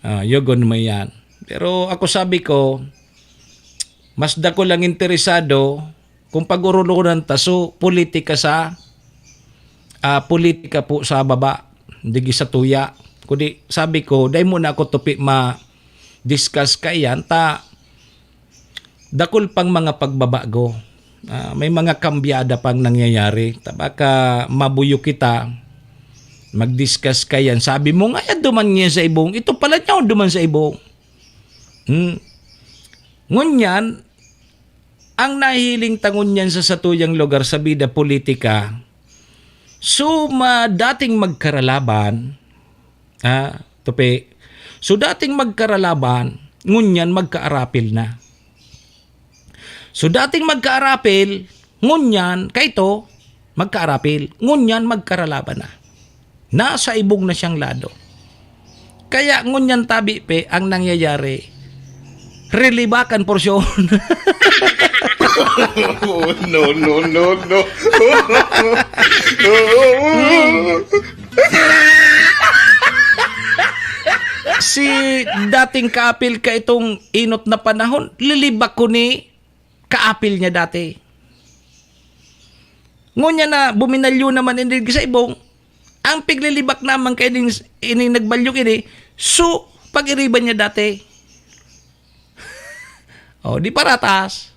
Ah, yogon mo yan. Pero ako sabi ko, mas dakul ang interesado kung pag-orolonan ta so politika sa, ah, politika po sa baba, digi sa tuya. Kundi sabi ko, dai mo na ako tupi ma-discuss kaiyan, ta dakul pang mga pagbabago. Ah, may mga kambyada pang nangyayari. Ta baka mabuyo kita, mag-discuss kaiyan. Sabi mo, "Ngaya duman niya sa ibong. Ito pala niya duman sa ibong." Hmm. Ngunyan, ang nahihiling ta ngunyan sa satuyang lugar sa bida politika, so, ma-, dating magkaralaban, ah, tupi. So, dating magkaralaban, ngunyan magkaarapil na. So, dating magkaarapil, ngunyan, kaito, magkaarapil, ngunyan magkaralaban na. Nasa ibong na siyang lado. Kaya ngunyan tabi pe ang nangyayari. Relibakan porsyon. Oh, no, no, no, no. Si dating kaapil ka itong inot na panahon, lilibak ko ni kaapil niya dati. Ngunyan na buminalyo naman ini sa ibong, ang piglilibak naman kay ining, ining nagbalyo ini, so, pag-iriban niya dati. Oh, di paratas.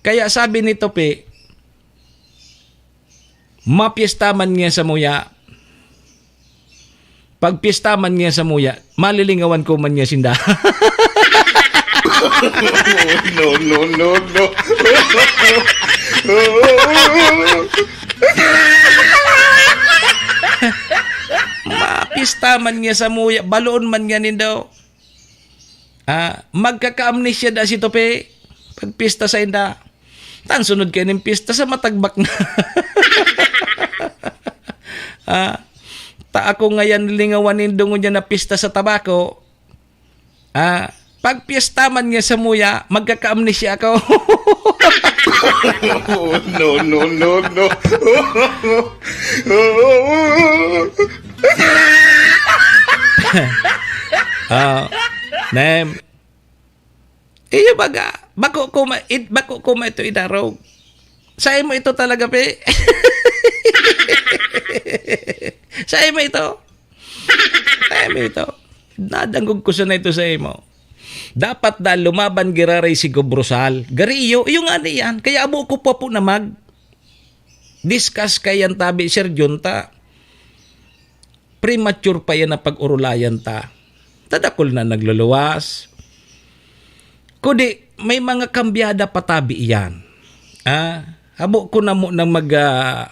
Kaya sabi ni Tope, mapyesta man niya sa muya, pagpyesta man niya sa muya, malilingawan ko man niya sinda. No, no, no, no. Mapyesta man niya sa muya, baloon man niya nindo. Ah, magkaka-amnesia da si Tope pag pista sa inda. Tan sunod kayo ning pista sa matagbak na. Ah, ta ako ngayan lingawan nin dungon niya na pista sa tabako. Ah, Pag piyesta man nga samuya, magkaka-amnesia ako. Oh, no, no, no, no. Ah, nem. Iyo baga, bako ko ma, id, bako ko ma ito idarog. Sa imo ito talaga, pe. Sa imo ito. Sa imo ito. Nadangog ko sana ito sa imo. Dapat da lumaban giraray si Gobrosal. Gari iyo, iyo nga na yan. Kaya abo ko pa po na mag discuss kay yan tabi, Sir Junta. Premature pa yan na pag-urulayan ta. Tadakol na nagluluwas. Kundi, may mga kambyada pa tabi iyan. Ah, habo ko na mo na mag, ah,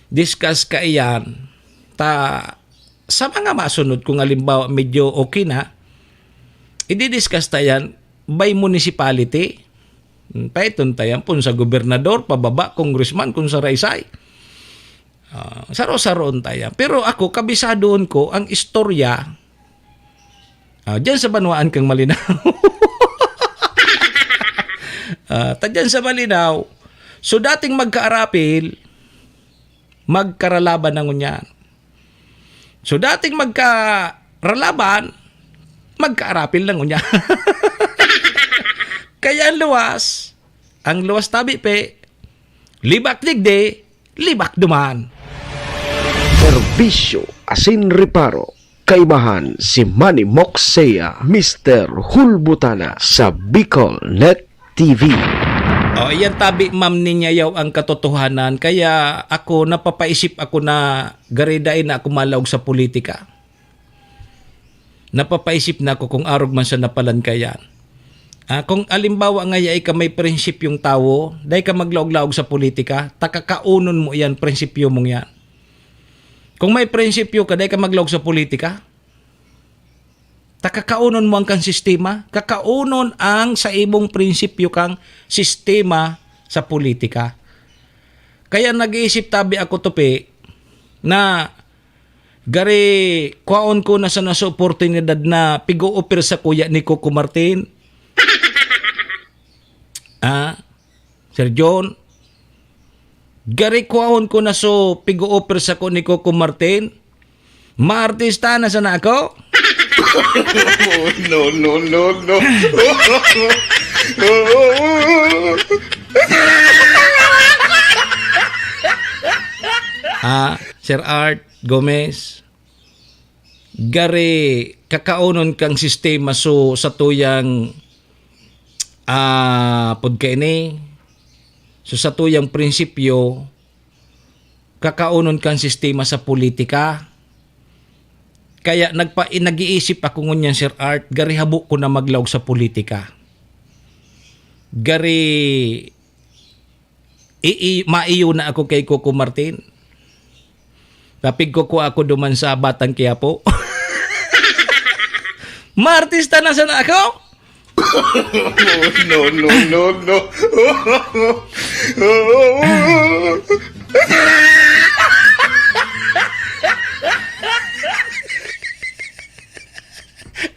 discuss ka iyan. Ta, sa mga masunod kung halimbawa medyo okay na, i-discuss ta yan by municipality. Hmm, paiton ta yan pun sa gobernador, pababa, congressman, kung sa raysay. Ah, saro-saroon ta yan. Pero ako, kabisadoon ko ang istorya, ah, dyan sa banwaan kang Malinaw. Ah, ta dyan sa Malinaw, so dating magkaarapil, magkaralaban na ngunyan. So dating magkaralaban, magkaarapil na ngunyan. Kaya ang luwas, ang luwas tabi pe, libak digdi, libak duman. Serbisyo asin reparo, kaibahan si Manny Moxea, Mister Hulbutana sa Bicol Net T V. O, iyan tabi, ma'am, ninyayaw ang katotohanan. Kaya ako, napapaisip ako na gari dai na ako malaog sa politika. Napapaisip na ako kung arog man sa napalan ka yan. Ah, kung alimbawa nga yaay ka may prinsipyong tawo, dai ka maglaog-laog sa politika, takakaunon mo yan, prinsipyo mong yan. Kung may prinsipyo ka, dai ka maglaog sa politika, takakaunon mo ang kang sistema, kakaunon ang sa imong prinsipyo kang sistema sa politika. Kaya nag-iisip tabi ako, Tupi, na gari kwaon ko na sa nasa oportunidad na pig-o-offer sa kuya ni Coco Martin. Ah, Sir John, gari kwaon ko na so pig-o-offer sa ko ni Coco Martin. Maartista na sana ako? Oh, no, no, no, no. Ah, Sir Art Gomez, gari kakaunon kang sistema so sa tuyang, ah, pod kaini, so sa tuyang prinsipyo, kakaunon kang sistema sa politika. Kaya nagpa-, nag-iisip ako ngunyan, Sir Art, gari habo ko na maglaog sa politika. Gari i-, i-, maiyo na ako kay Coco Martin. Tapig ko ako duman sa Batang Quiapo. Maartista na sana ako? No, no, no, no.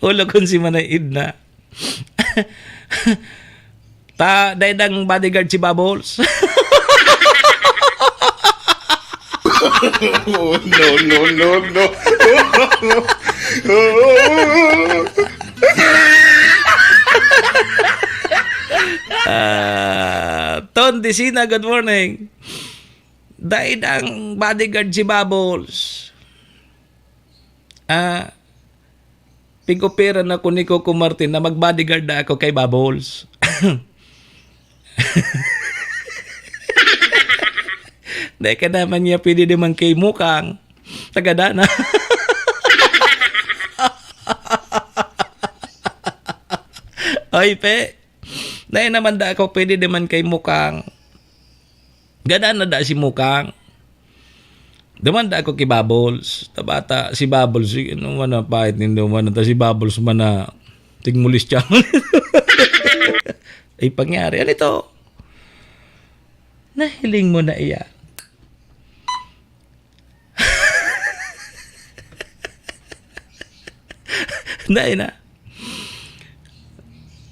Ulo kun si Manay Edna. Ta, daydang bodyguard si Bubbles. Oh, no, no, no, no. Ah, Ton Disina, good morning. Daydang bodyguard si Bubbles. Ah, pig-operan ako ni Coco Martin na mag-bodyguard na ako kay Bubbles. Dai ka naman niya pwede naman kay Mukang. Tagadana. Oy, pe. Dai naman da ako pwede naman kay Mukang. Gadan na da si Mukang. Duman da ako ki Bubbles. Tabata si Bubbles, sige, ano man ang pahit nindo man, ta si Bubbles man na tigmulis siya. Ay, pangyari, ano ito? Nahiling mo na iya. Dai na.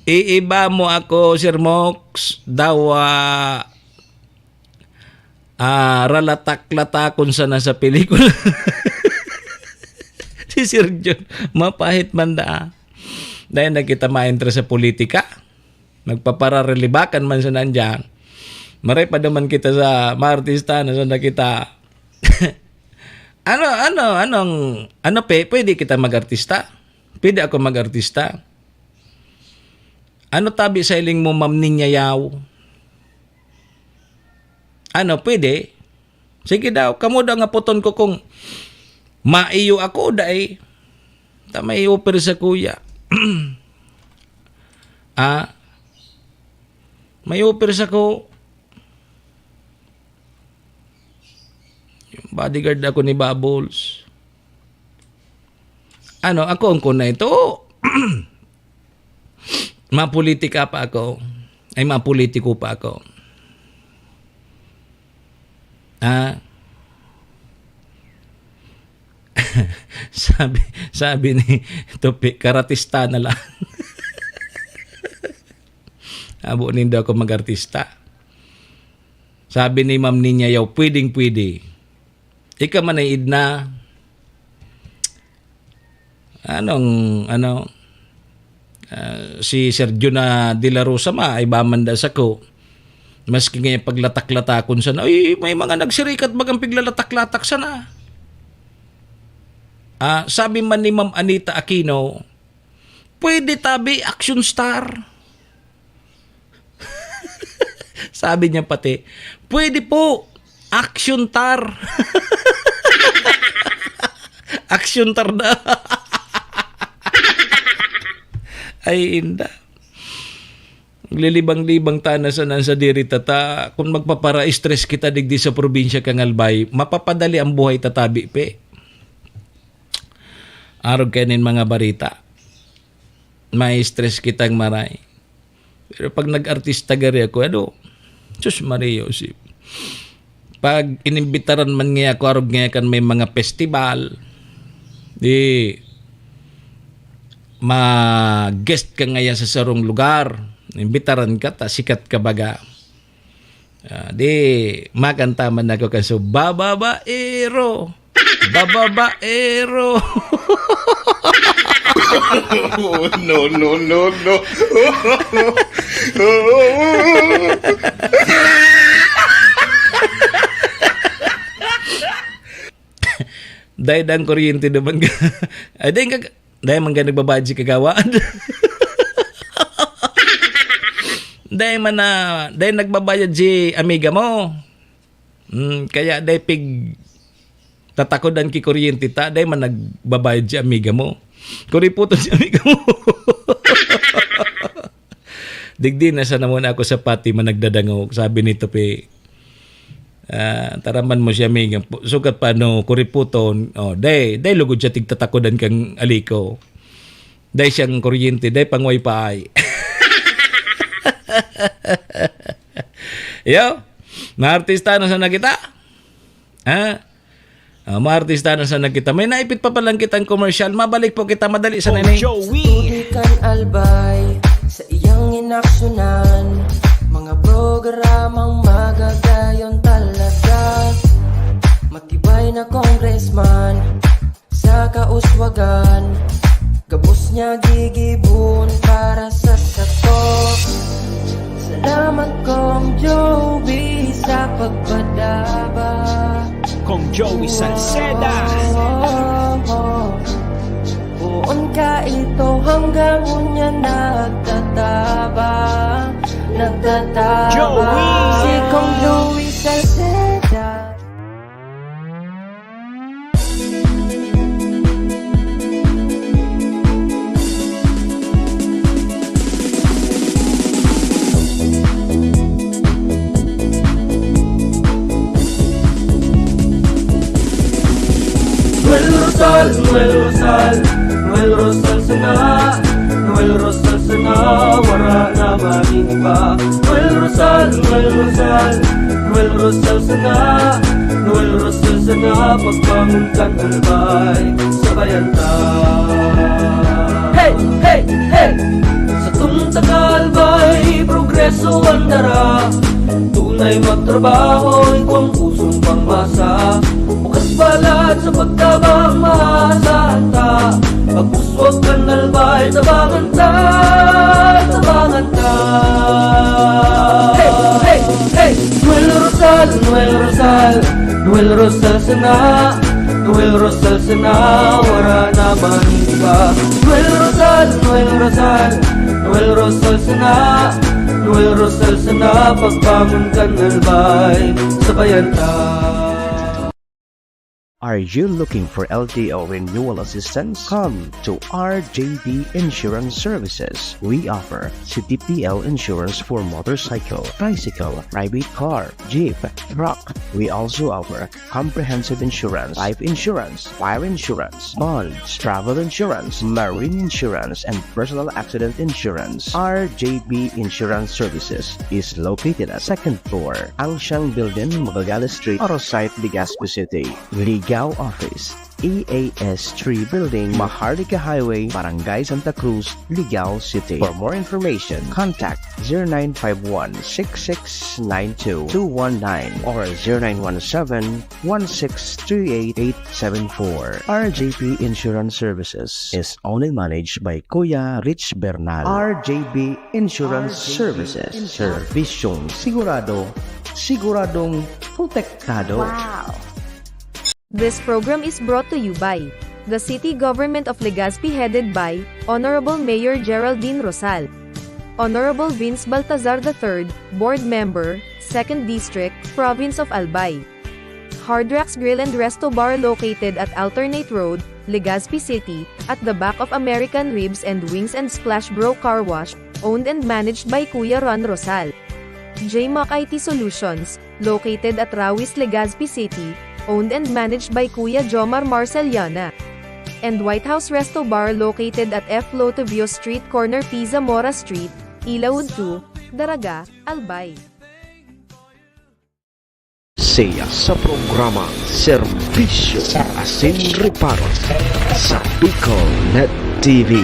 Iiba mo ako, Sir Mox, daw, ah, ah, ralatak-latakon sana sa pelikula. Si Sir John, mapahit man daa. Dahil na kita maentra sa politika, magpapararelibakan man sa nandiyan. Maray pa naman kita sa mga artista na sana kita. Ano, ano, anong, ano, pe, pwede kita mag-artista? Pwede ako mag-artista? Ano tabi sa hiling mo, Ma'am Ninya Yao? Ano, pwede? Sige daw, kamo daw nga puton ko kung maiyo ako, dai. Ta may offer sa kuya. Ah, may offer sa ko. Bodyguard ako ni Bubbles. Ano, ako ang kuna ito. Mapolitika pa ako. Ay, mapolitiko pa ako. Ah. Sabi, sabi ni Tupi, "Karatista na lang." Abo nindo ako mag-artista. Sabi ni Ma'am Ninya Yao, "Pwedeng-pwede." Ika man ay idna. Anong, ano, ah, si Sergio na de la Rosa ma, ay ba man da sako. Maski nga yung paglatak-latakon sana, ay, may mga nagsirikat bagang piglalatak-latak sana. Ah, sabi man ni Ma'am Anita Aquino, "Pwede tabi, action star." Sabi niya pati, "Pwede po, action tar." Action tar na. Ay, inda. Lilibang-libang ta na sa nan sa diri tata. Kung magpapara-stress kita digdi sa probinsya kan Albay, mapapadali ang buhay tatabi, pe. Arog kayo nin mga barita. May stress kitang maray. Pero pag nag-artista gari ako, ano, Sus Maria Joseph. Pag inimbitaran man nga ako, arog nga kan may mga festival, di, mag-guest ka ngaya sa sarong lugar, imbitaran ka, ta sikat ka baga. Ah, di, makanta man ako kan so, "Bababaero, bababaero." No, no, no, no. Dai dang kuryente naman ka. Ay, dai ka, dai man ka nagbabayad si kagawad. Dai man na, dai nagbabayad si amiga mo. Hmm, kaya dai pig tatakodan ki kuryente ta, dai man nagbabayad si amiga mo. Kuriputon si amiga mo. Digdi na sana muna ako sa pati man nagdadangog, sabi ni Tupi. Ah, taraman mo siya, amiga. Pu-, sugat pa, no, kuriputon. Oh, dai, dai lugod siya tigtatakodan kang aliko. Dai siyang kuryente, dai pang wifi. Yo, maartista na sana kita. Ha? Ah, maartista na sana kita. May naipit pa palang kitang commercial. Mabalik po kita madali sa nini. Joey. Tubig kan Albay, sa iyang inaksyonan. Mga programang magagayon talaga. Matibay na congressman, sa kauswagan. Gabos niya gigibon para sa sato. Salamat, Kong Joey, sa pagpadaba. Kong Joey Salceda. Poon ka ito hanggang unya nagtataba, nagtataba. Joey! Si Kong Joey Salceda. Noel Rosal, Noel Rosal, Noel Rosal sana, Noel Rosal sana, wala na maging iba. Noel Rosal, Noel Rosal, Noel Rosal sana, Noel Rosal sana, pagbangon kan Albay, sabayan ta. Hey, hey, hey! Sa tong taga Suwandara, tunay magtrabaho, ito ang pusong pangmasa. Bukas balat sa pagtabang, maasahan ta. Pagpuswag kan Albay, tabangan ta, tabangan ta. Hey, hey, hey! Noel Rosal, Noel Rosal, Noel Rosal sana, Noel Rosal sana, wala na man iba. Noel Rosal, Noel Rosal, Noel Rosal sana, Noel Rosal sana, pagbangon kan Albay, sabayan ta. Are you looking for L T O renewal assistance? Come to R J B Insurance Services. We offer C T P L insurance for motorcycle, tricycle, private car, jeep, truck. We also offer comprehensive insurance, life insurance, fire insurance, bonds, travel insurance, marine insurance, and personal accident insurance. R J B Insurance Services is located at second floor, Angshang Building, Magallanes Street, Orosite, Legazpi City. Ligao Office, E A S three Building, Maharlika Highway, Barangay Santa Cruz, Ligao City. For more information, contact zero nine five one six six nine two two one nine or zero nine one seven one six three eight eight seven four. R J P Insurance Services is owned and managed by Kuya Rich Bernal. R J B Insurance Services. Servisyong sigurado, siguradong protektado. Wow! This program is brought to you by the City Government of Legazpi, headed by Honorable Mayor Geraldine Rosal. Honorable Vince Baltazar the third, Board Member, Second District, Province of Albay. Hard Rocks Grill and Resto Bar, located at Alternate Road, Legazpi City, at the back of American Ribs and Wings and Splash Bro Car Wash, owned and managed by Kuya Ron Rosal. J Mac I T Solutions, located at Rawis, Legazpi City, owned and managed by Kuya Jomar Marceliana. And White House Resto Bar, located at F Lotovio Street, corner P Zamora Street, Ilaud two, Daraga, Albay. Siya sa programa Serbisyo Asin Reparo sa Bicol Net T V.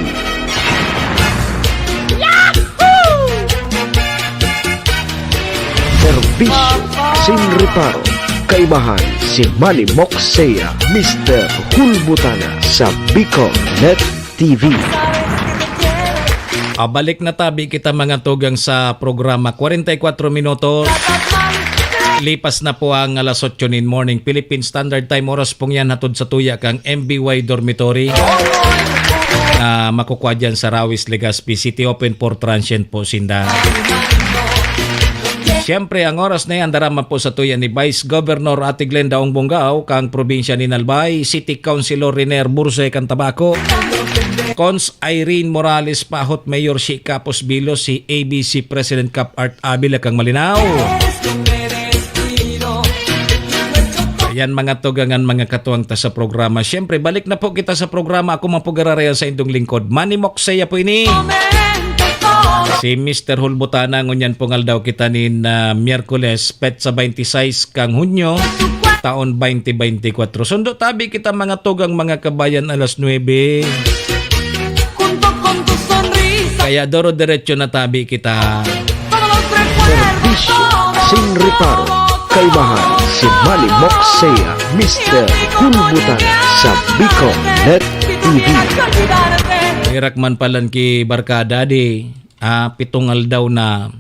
Serbisyo Asin Reparo, kaibahan si Manny Moksea, Mister Hulbutana sa Bicol Net T V. Ah, balik na tabi kita, mga tugang, sa programa. Kwarenta y kwatro minutos. Lipas na po ang alas otso nin morning, Philippine Standard Time. Oras pong yan, hatod sa tuya kang M B Y Dormitory. Ah, makukwa dyan sa Rawis, Legazpi City. Open for transient po sinda. Siyempre, ang oras na yan, dara man po sa tuya ni Vice Governor Ate Glenda Ong Bongao, kang probinsya ni Albay, City Councilor Riner Burse kan Tabaco, Cons Irene Morales Pahot, Mayor si Capos Bilo, si A B C President Cap Art Abila kang Malinao. Ayan, mga tugangan, mga katuwang ta sa programa. Siyempre, balik na po kita sa programa. Ako man po gararayan sa indong lingkod, Manny Moksea po ini. Si Mister Hulbutana, ngunyan pong aldaw kita nin, ah, Miyerkules, petsa twenty-six kang Hunyo, taon twenty twenty-four. Sundo tabi kita, mga tugang, mga kabayan, alas nuebe. Kaya doro-diretso na tabi kita. Serbisyo Asin Reparo, kaibahan si Manny Moksea, Mister Hulbutana sa Bicol Net T V. Herak man palan ki barkada di, ah, pitong aldaw na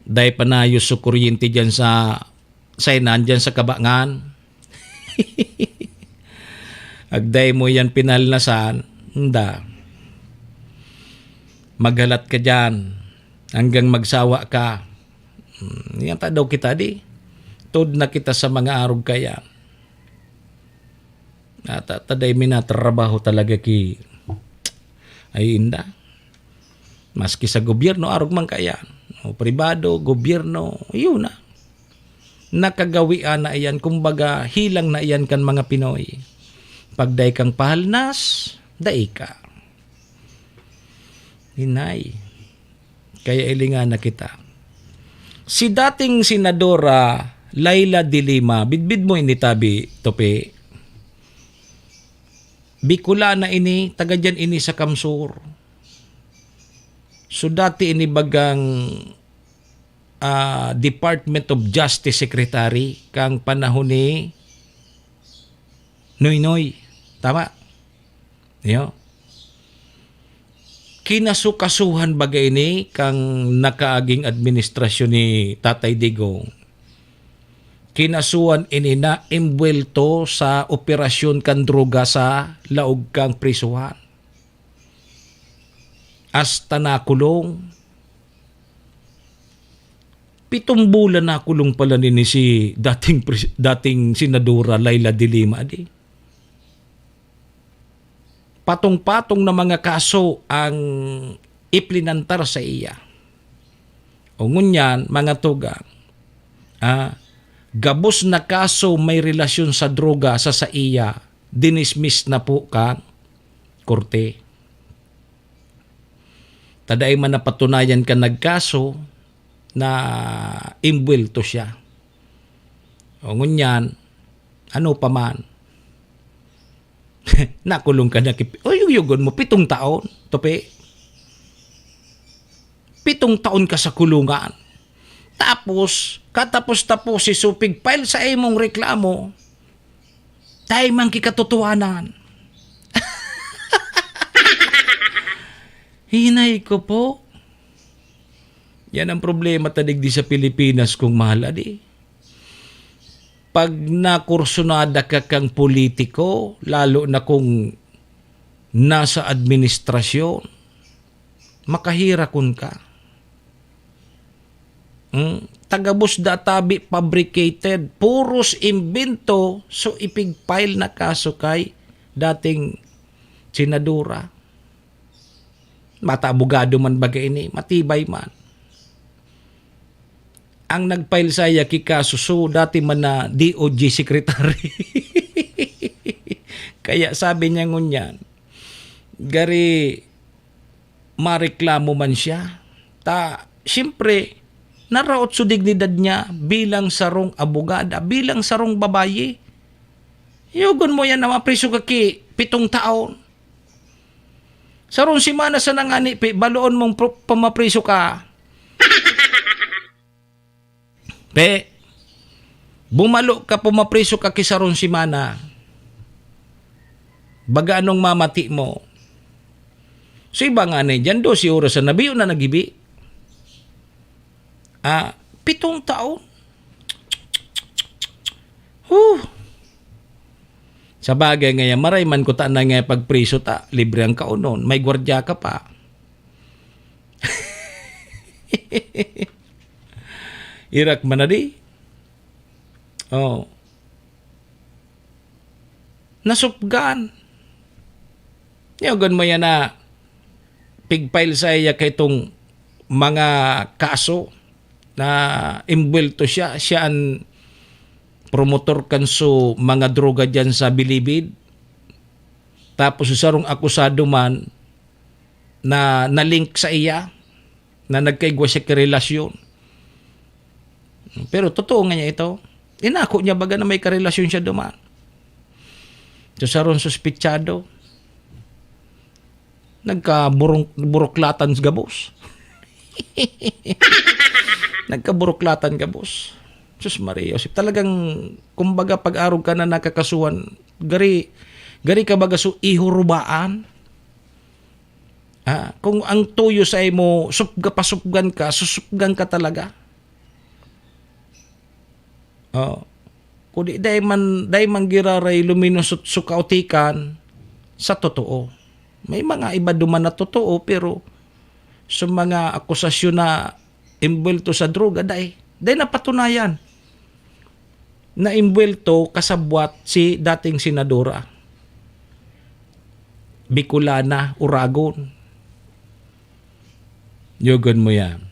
dai pa naayos so kuryente diyan sa, sa inan, diyan sa Kabangan. Agday mo yan pinalnasan, nda. Maghalat ka diyan hanggang magsawa ka. Hmm, yan ta daw kita di. Tod na kita sa mga arog kaya. Nata-, taday mi na trabaho talaga ki, ay, inda. Maski sa gobyerno, arog man kaya. O pribado, gobyerno, yun na. Nakagawian na iyan, kumbaga, hilang na iyan kan mga Pinoy. Pag dai kang pahalnas, dai ka. Hinay. Kaya ilingan na kita. Si dating Senadora Leila de Lima, bidbid mo ini tabi, Tope. Bicolana ini, taga diyan ini sa Kamsur. So, dati ini bagang, ah, Department of Justice Secretary kang panahon ni Noynoy. Tama? Yo. Kinasukasuhan baga ini kang nakaaging administrasyon ni Tatay Digong. Kinasuhan ini na imbwelto sa operasyon kan droga sa laog kang prisuhan. Hasta nakulong. Pitong bulan nakulong pala nini si dating pres-, dating Senadora Leila de Lima, di. Patong-patong na mga kaso ang iplinantar sa iya. O ngunyan, mga tugang, ah, gabos na kaso may relasyon sa droga sa saiya, dinismiss na po kang korte. Ta dai man napatunayan kan nagkaso na imbwelto siya. O ngunyan, ano pa man, nakulong ka na, kip-, o, yugyugon mo, pitong taon, tupi. Pitong taon ka sa kulungan. Tapos, katapos-tapos si supig file sa imong reklamo, tayo man kikatotohanan. Hinay ko po. Yan ang problema ta digdi sa Pilipinas, kung mahal, adi. Pag nakursunada ka kang politiko, lalo na kung nasa administrasyon, makahirakon ka. Hmm? Tagabos da tabi, fabricated, puros imbento, so ipig-file na kaso kay dating senadora. Mata abogado man baga ini, matibay man. Ang nag-file saya ki kaso, so, dati man na D O J secretary. Kaya sabi niya ngunyan, gari mareklamo man siya. Ta, siyempre, naraot so dignidad niya bilang sarong abogada, bilang sarong babayi. Yugon mo yan na mapriso ka ki pitong taon. Sarong semana sana ngani, pi-, baloon mong pro-, pamapriso ka. Pe, bumalo ka, pumapriso ka ki sarong semana. Baga anong mamati mo? So, iba nga na dyan, dose oras na nabiyo na nagibi. Ah, pitong taon. Huh! Sa bagay nga yan, maray man ko ta na nga pagpriso ta, libre ang kaonon, may gwardya ka pa. Irak man na di. Oh. Nasupgan. Yagan mo yan na pigpile sa iya kay itong mga kaso na imbwelto siya. Siya ang promotor kan so mga droga dyan sa Bilibid. Tapos sa sarong akusado man na na-link sa iya, na nagkaigwa siya karelasyon. Pero totoo nga niya ito. Inako niya baga na may karelasyon siya duman. So, sarong suspitsado, nagkaburong-, buruklatan gabos. Nagkaburuklatan gabos. Sus Maria Josep, talagang, kumbaga, pag-arog ka na nakakasuhan, gari, gari ka baga su-, ihurubaan. Ah, kung ang tuyo sa imo, supga, pasupgan ka, susupgan ka talaga. Oh. Kung di, dai man, dai man giraray luminusot so kautikan sa totoo. May mga iba duman na totoo, pero sa mga akusasyon na imbwelto sa droga, dai, dai napatunayan na imbwelto kasabwat si dating senadora Bicolana Oragon. Yugon mo yan.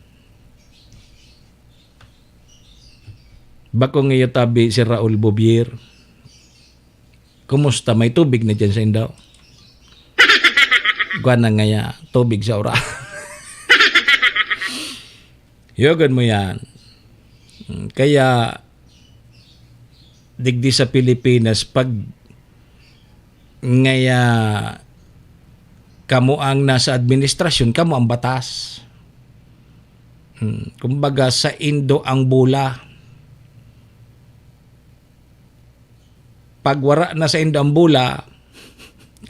Bako nga iyo tabi si Raul Bobier. Kumusta? May tubig na dyan sa indaw? Kuha na nga ya, tubig sa ura. Yugon mo yan. Kaya, digdi sa Pilipinas, pag ngaya kamo ang nasa administrasyon, kamo ang batas. Hmm, kumbaga, saindo ang bola. Pag wara na saindo ang bola,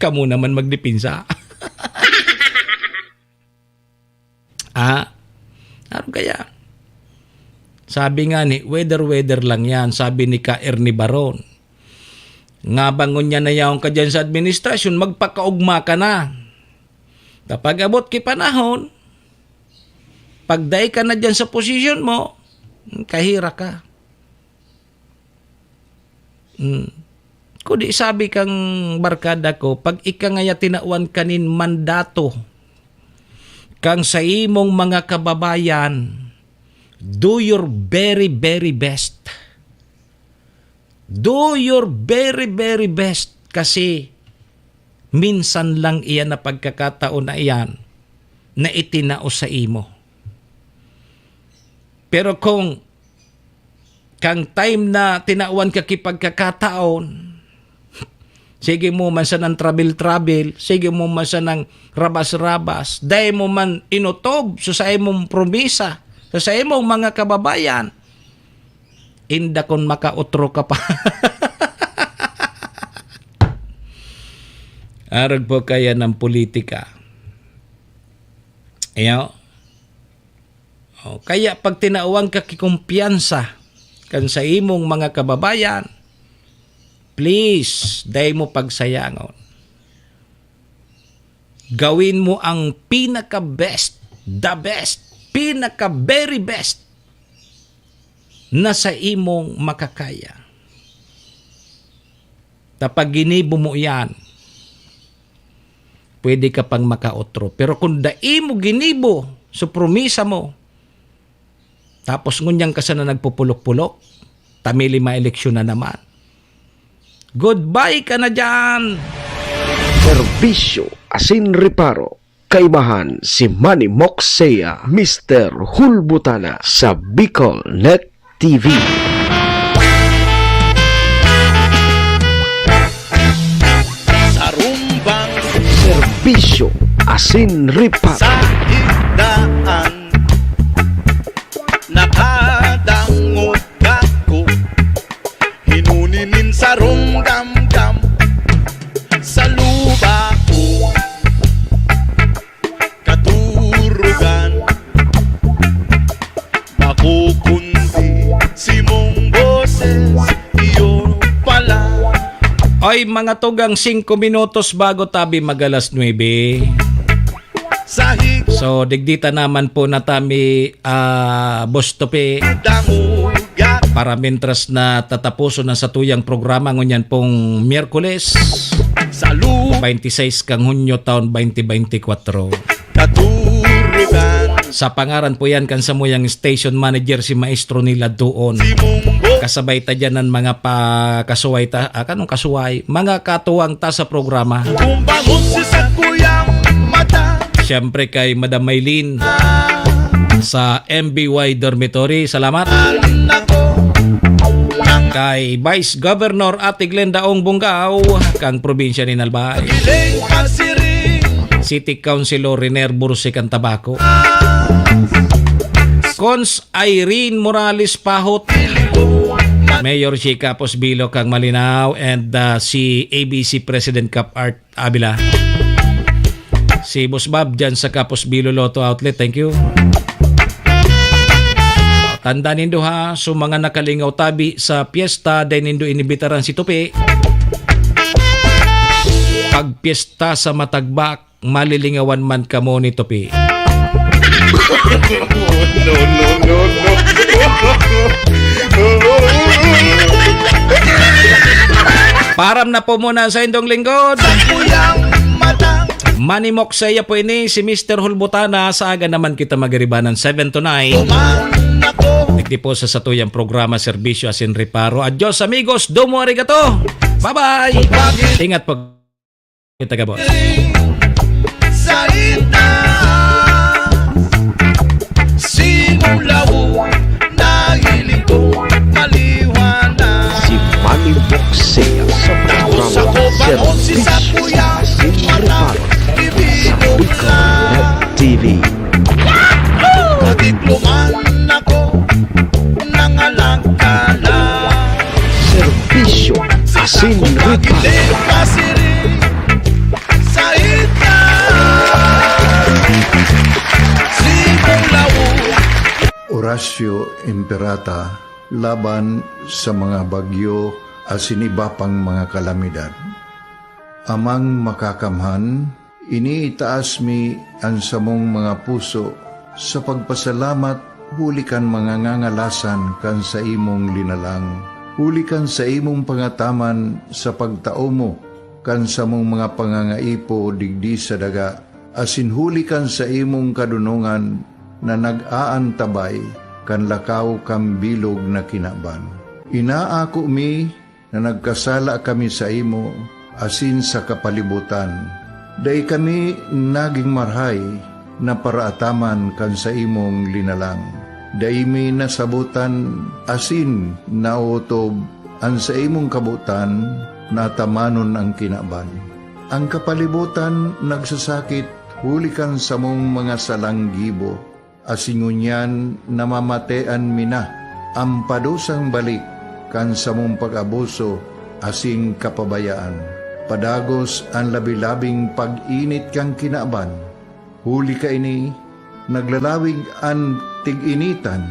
kamo naman magdepensa. Ah, ano kaya? Sabi nga ni, weather-weather lang yan, sabi ni ka Ernie Baron. Nga bangon niya na yaon ka dyan sa administrasyon, magpakaugma ka na. Kapag abot ki panahon, pag dai ka na dyan sa posisyon mo, kahira ka. Hmm. Kudi sabi kang barkada ko, pag ika ngaya tinawan ka nin mandato kang sa imong mga kababayan, do your very, very best. Do your very, very best kasi minsan lang iyan na pagkakataon na iyan na itinao sa imo. Pero kung kang time na tinawan ka ki pagkakataon, sige mo man sanang travel-travel, sige mo man sanang rabas-rabas, dai mo man inotob sa saimong promisa, sa saimong mga kababayan, inda kun makaotro ka pa. Arog po kaya ng politika. Iyo. O, kaya pag tinawan ka ki kumpiyansa kan sa imong mga kababayan, please, dai mo pagsayangon. Gawin mo ang pinaka-best, the best, pinaka-very best na sa imong makakaya. Ta pag ginibo mo iyan, pwede ka pang makaotro. Pero kung dai mo ginibo sa promisa mo, tapos ngunyan ka sana nagpupulok-pulok, ta may lima eleksyon na naman. Goodbye ka na diyan! Serbisyo asin reparo. Kaibahan si Manny Moksea, Mister Hulbutana sa Bicol Net T V. Sarumbang serbisyo asin reparo. Sa higdaan, nakadangog ako, hinuni nin sarong gamgam sa luba ko. Katurugan, bako kundi simong boses, iyo pala. Oy, mga tugang, singko minutos bago tabi mag-alas nuebe. Sa hig- So, digdi ta naman po na tami, ah, Boss Tope. Dangog. Para mientras na tataposon na satuyang programa ngunyan pong Miyerkules, sa lu- twenty-six kang Hunyo taon twenty twenty-four. Katurugan. Sa pangaran po yan kan samuyang station manager, si Maestro Nila Doon. Si Munggo. Kasabay ta dyan ang mga pa-, kasuway ta, ah, kanong kasuway? Mga katuwang ta sa programa. Kung bangon si sakuyang mata. Siyempre kay Madam Maylin sa M B Y Dormitory. Salamat. Kay Vice Governor Ate Glenda Ong Bungao, kang probinsya ni Albay. City Councilor Riner Bursi kan Tabaco. Cons Irene Morales Pahot. Mayor Chica Posbilo kang Malinao and, uh, si A B C President Cap Art Avila. Si Boss Bob dyan sa Kapos Bilo Lotto Outlet, thank you. Tanda nindo ha, so mga nakalingaw tabi sa piyesta, dai nindo inibitaran si Tupi. Pag piyesta sa Matagbak, malilingawan man kamo ni Tupi. No, no, no, no. Param na po muna sa indong lingkod. Manimok sa iya po ini, si Mister Hulbutana. Sa aga naman kita magiribanan, seven to nine. Digdi po sa satuyang programa, Serbisyo Asin Reparo. Adios, amigos. Domo arigato. Bye-bye. Ingat po. Kita gabos. Sa itaas, simulaw, nahiling ko, maliwanag. Si Manny Boxea sa programa Serbisyo Asin Reparo sa Bicol Net T V. Nadiploma Ratio Imperata laban sa mga bagyo asin iba pang mga kalamidad. Amang Makakamhan, iniitaas mi an samong mga puso sa pagpasalamat huli kan mga ngangalasan kan saimong linalang, huli kan saimong pangataman sa pagtao mo kan samong mga pangangaipo digdi sa daga, asin huli kan saimong kadonongan na nag-aantabay kan lakaw kan bilog na kinaban. Inaako mi na nagkasala kami saimo asin sa kapalibotan. Dai kami nagin marahay na paraataman kan saimong linalang. Dai mi nasabotan asin naotob an saimong kabotan na atamanon an kinaban. An kapalibotan nagsasakit huli kan samong mga salang gibo, asin ngunyan namamatean mi na an padusang balik kan samong pag-abuso asin kapabayaan. Padagos an labi-labing pag-init kan kinaban. Huli kaini, naglalawig an tig-initan,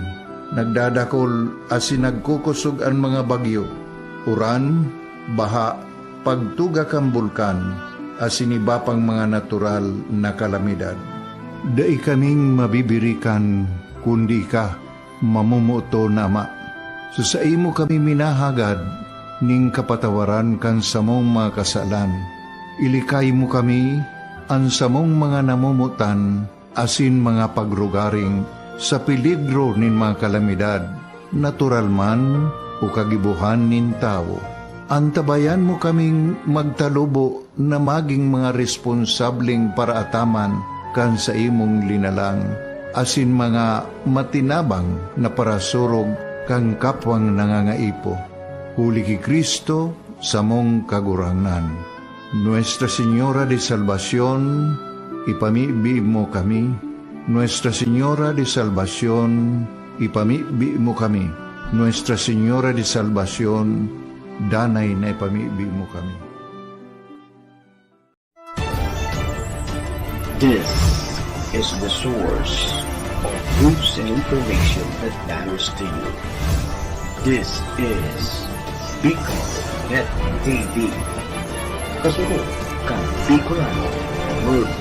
nagdadakol asin nagkukosog an mga bagyo, uran, baha, pagtuga kan bulkan, asin iba pang mga natural na kalamidad. Dai kaming mabibirikan, kundi ika, mamomoton na Ama. Sa saimo kami minahagad nin kapatawaran kan samong mga kasalan. Ilikay mo kami, an samong mga namomotan, asin mga pagrugaring sa peligro nin mga kalamidad, natural man o kagibohan nin tawo. Antabayan mo kaming magtalubo na magin mga responsableng paraataman kan saimong linalang, asin mga matinabang na parasurog kan kapwang nangangaipo. Huli ki Cristo, samong Kagurangnan. Nuestra Señora de Salvacion, ipamibi mo kami. Nuestra Señora de Salvacion, ipamibi mo kami. Nuestra Señora de Salvacion, danay na ipamibi mo kami. This is the source of news and information that matters to you. This is Bicol Net T V. Kasunod kan Bicolano World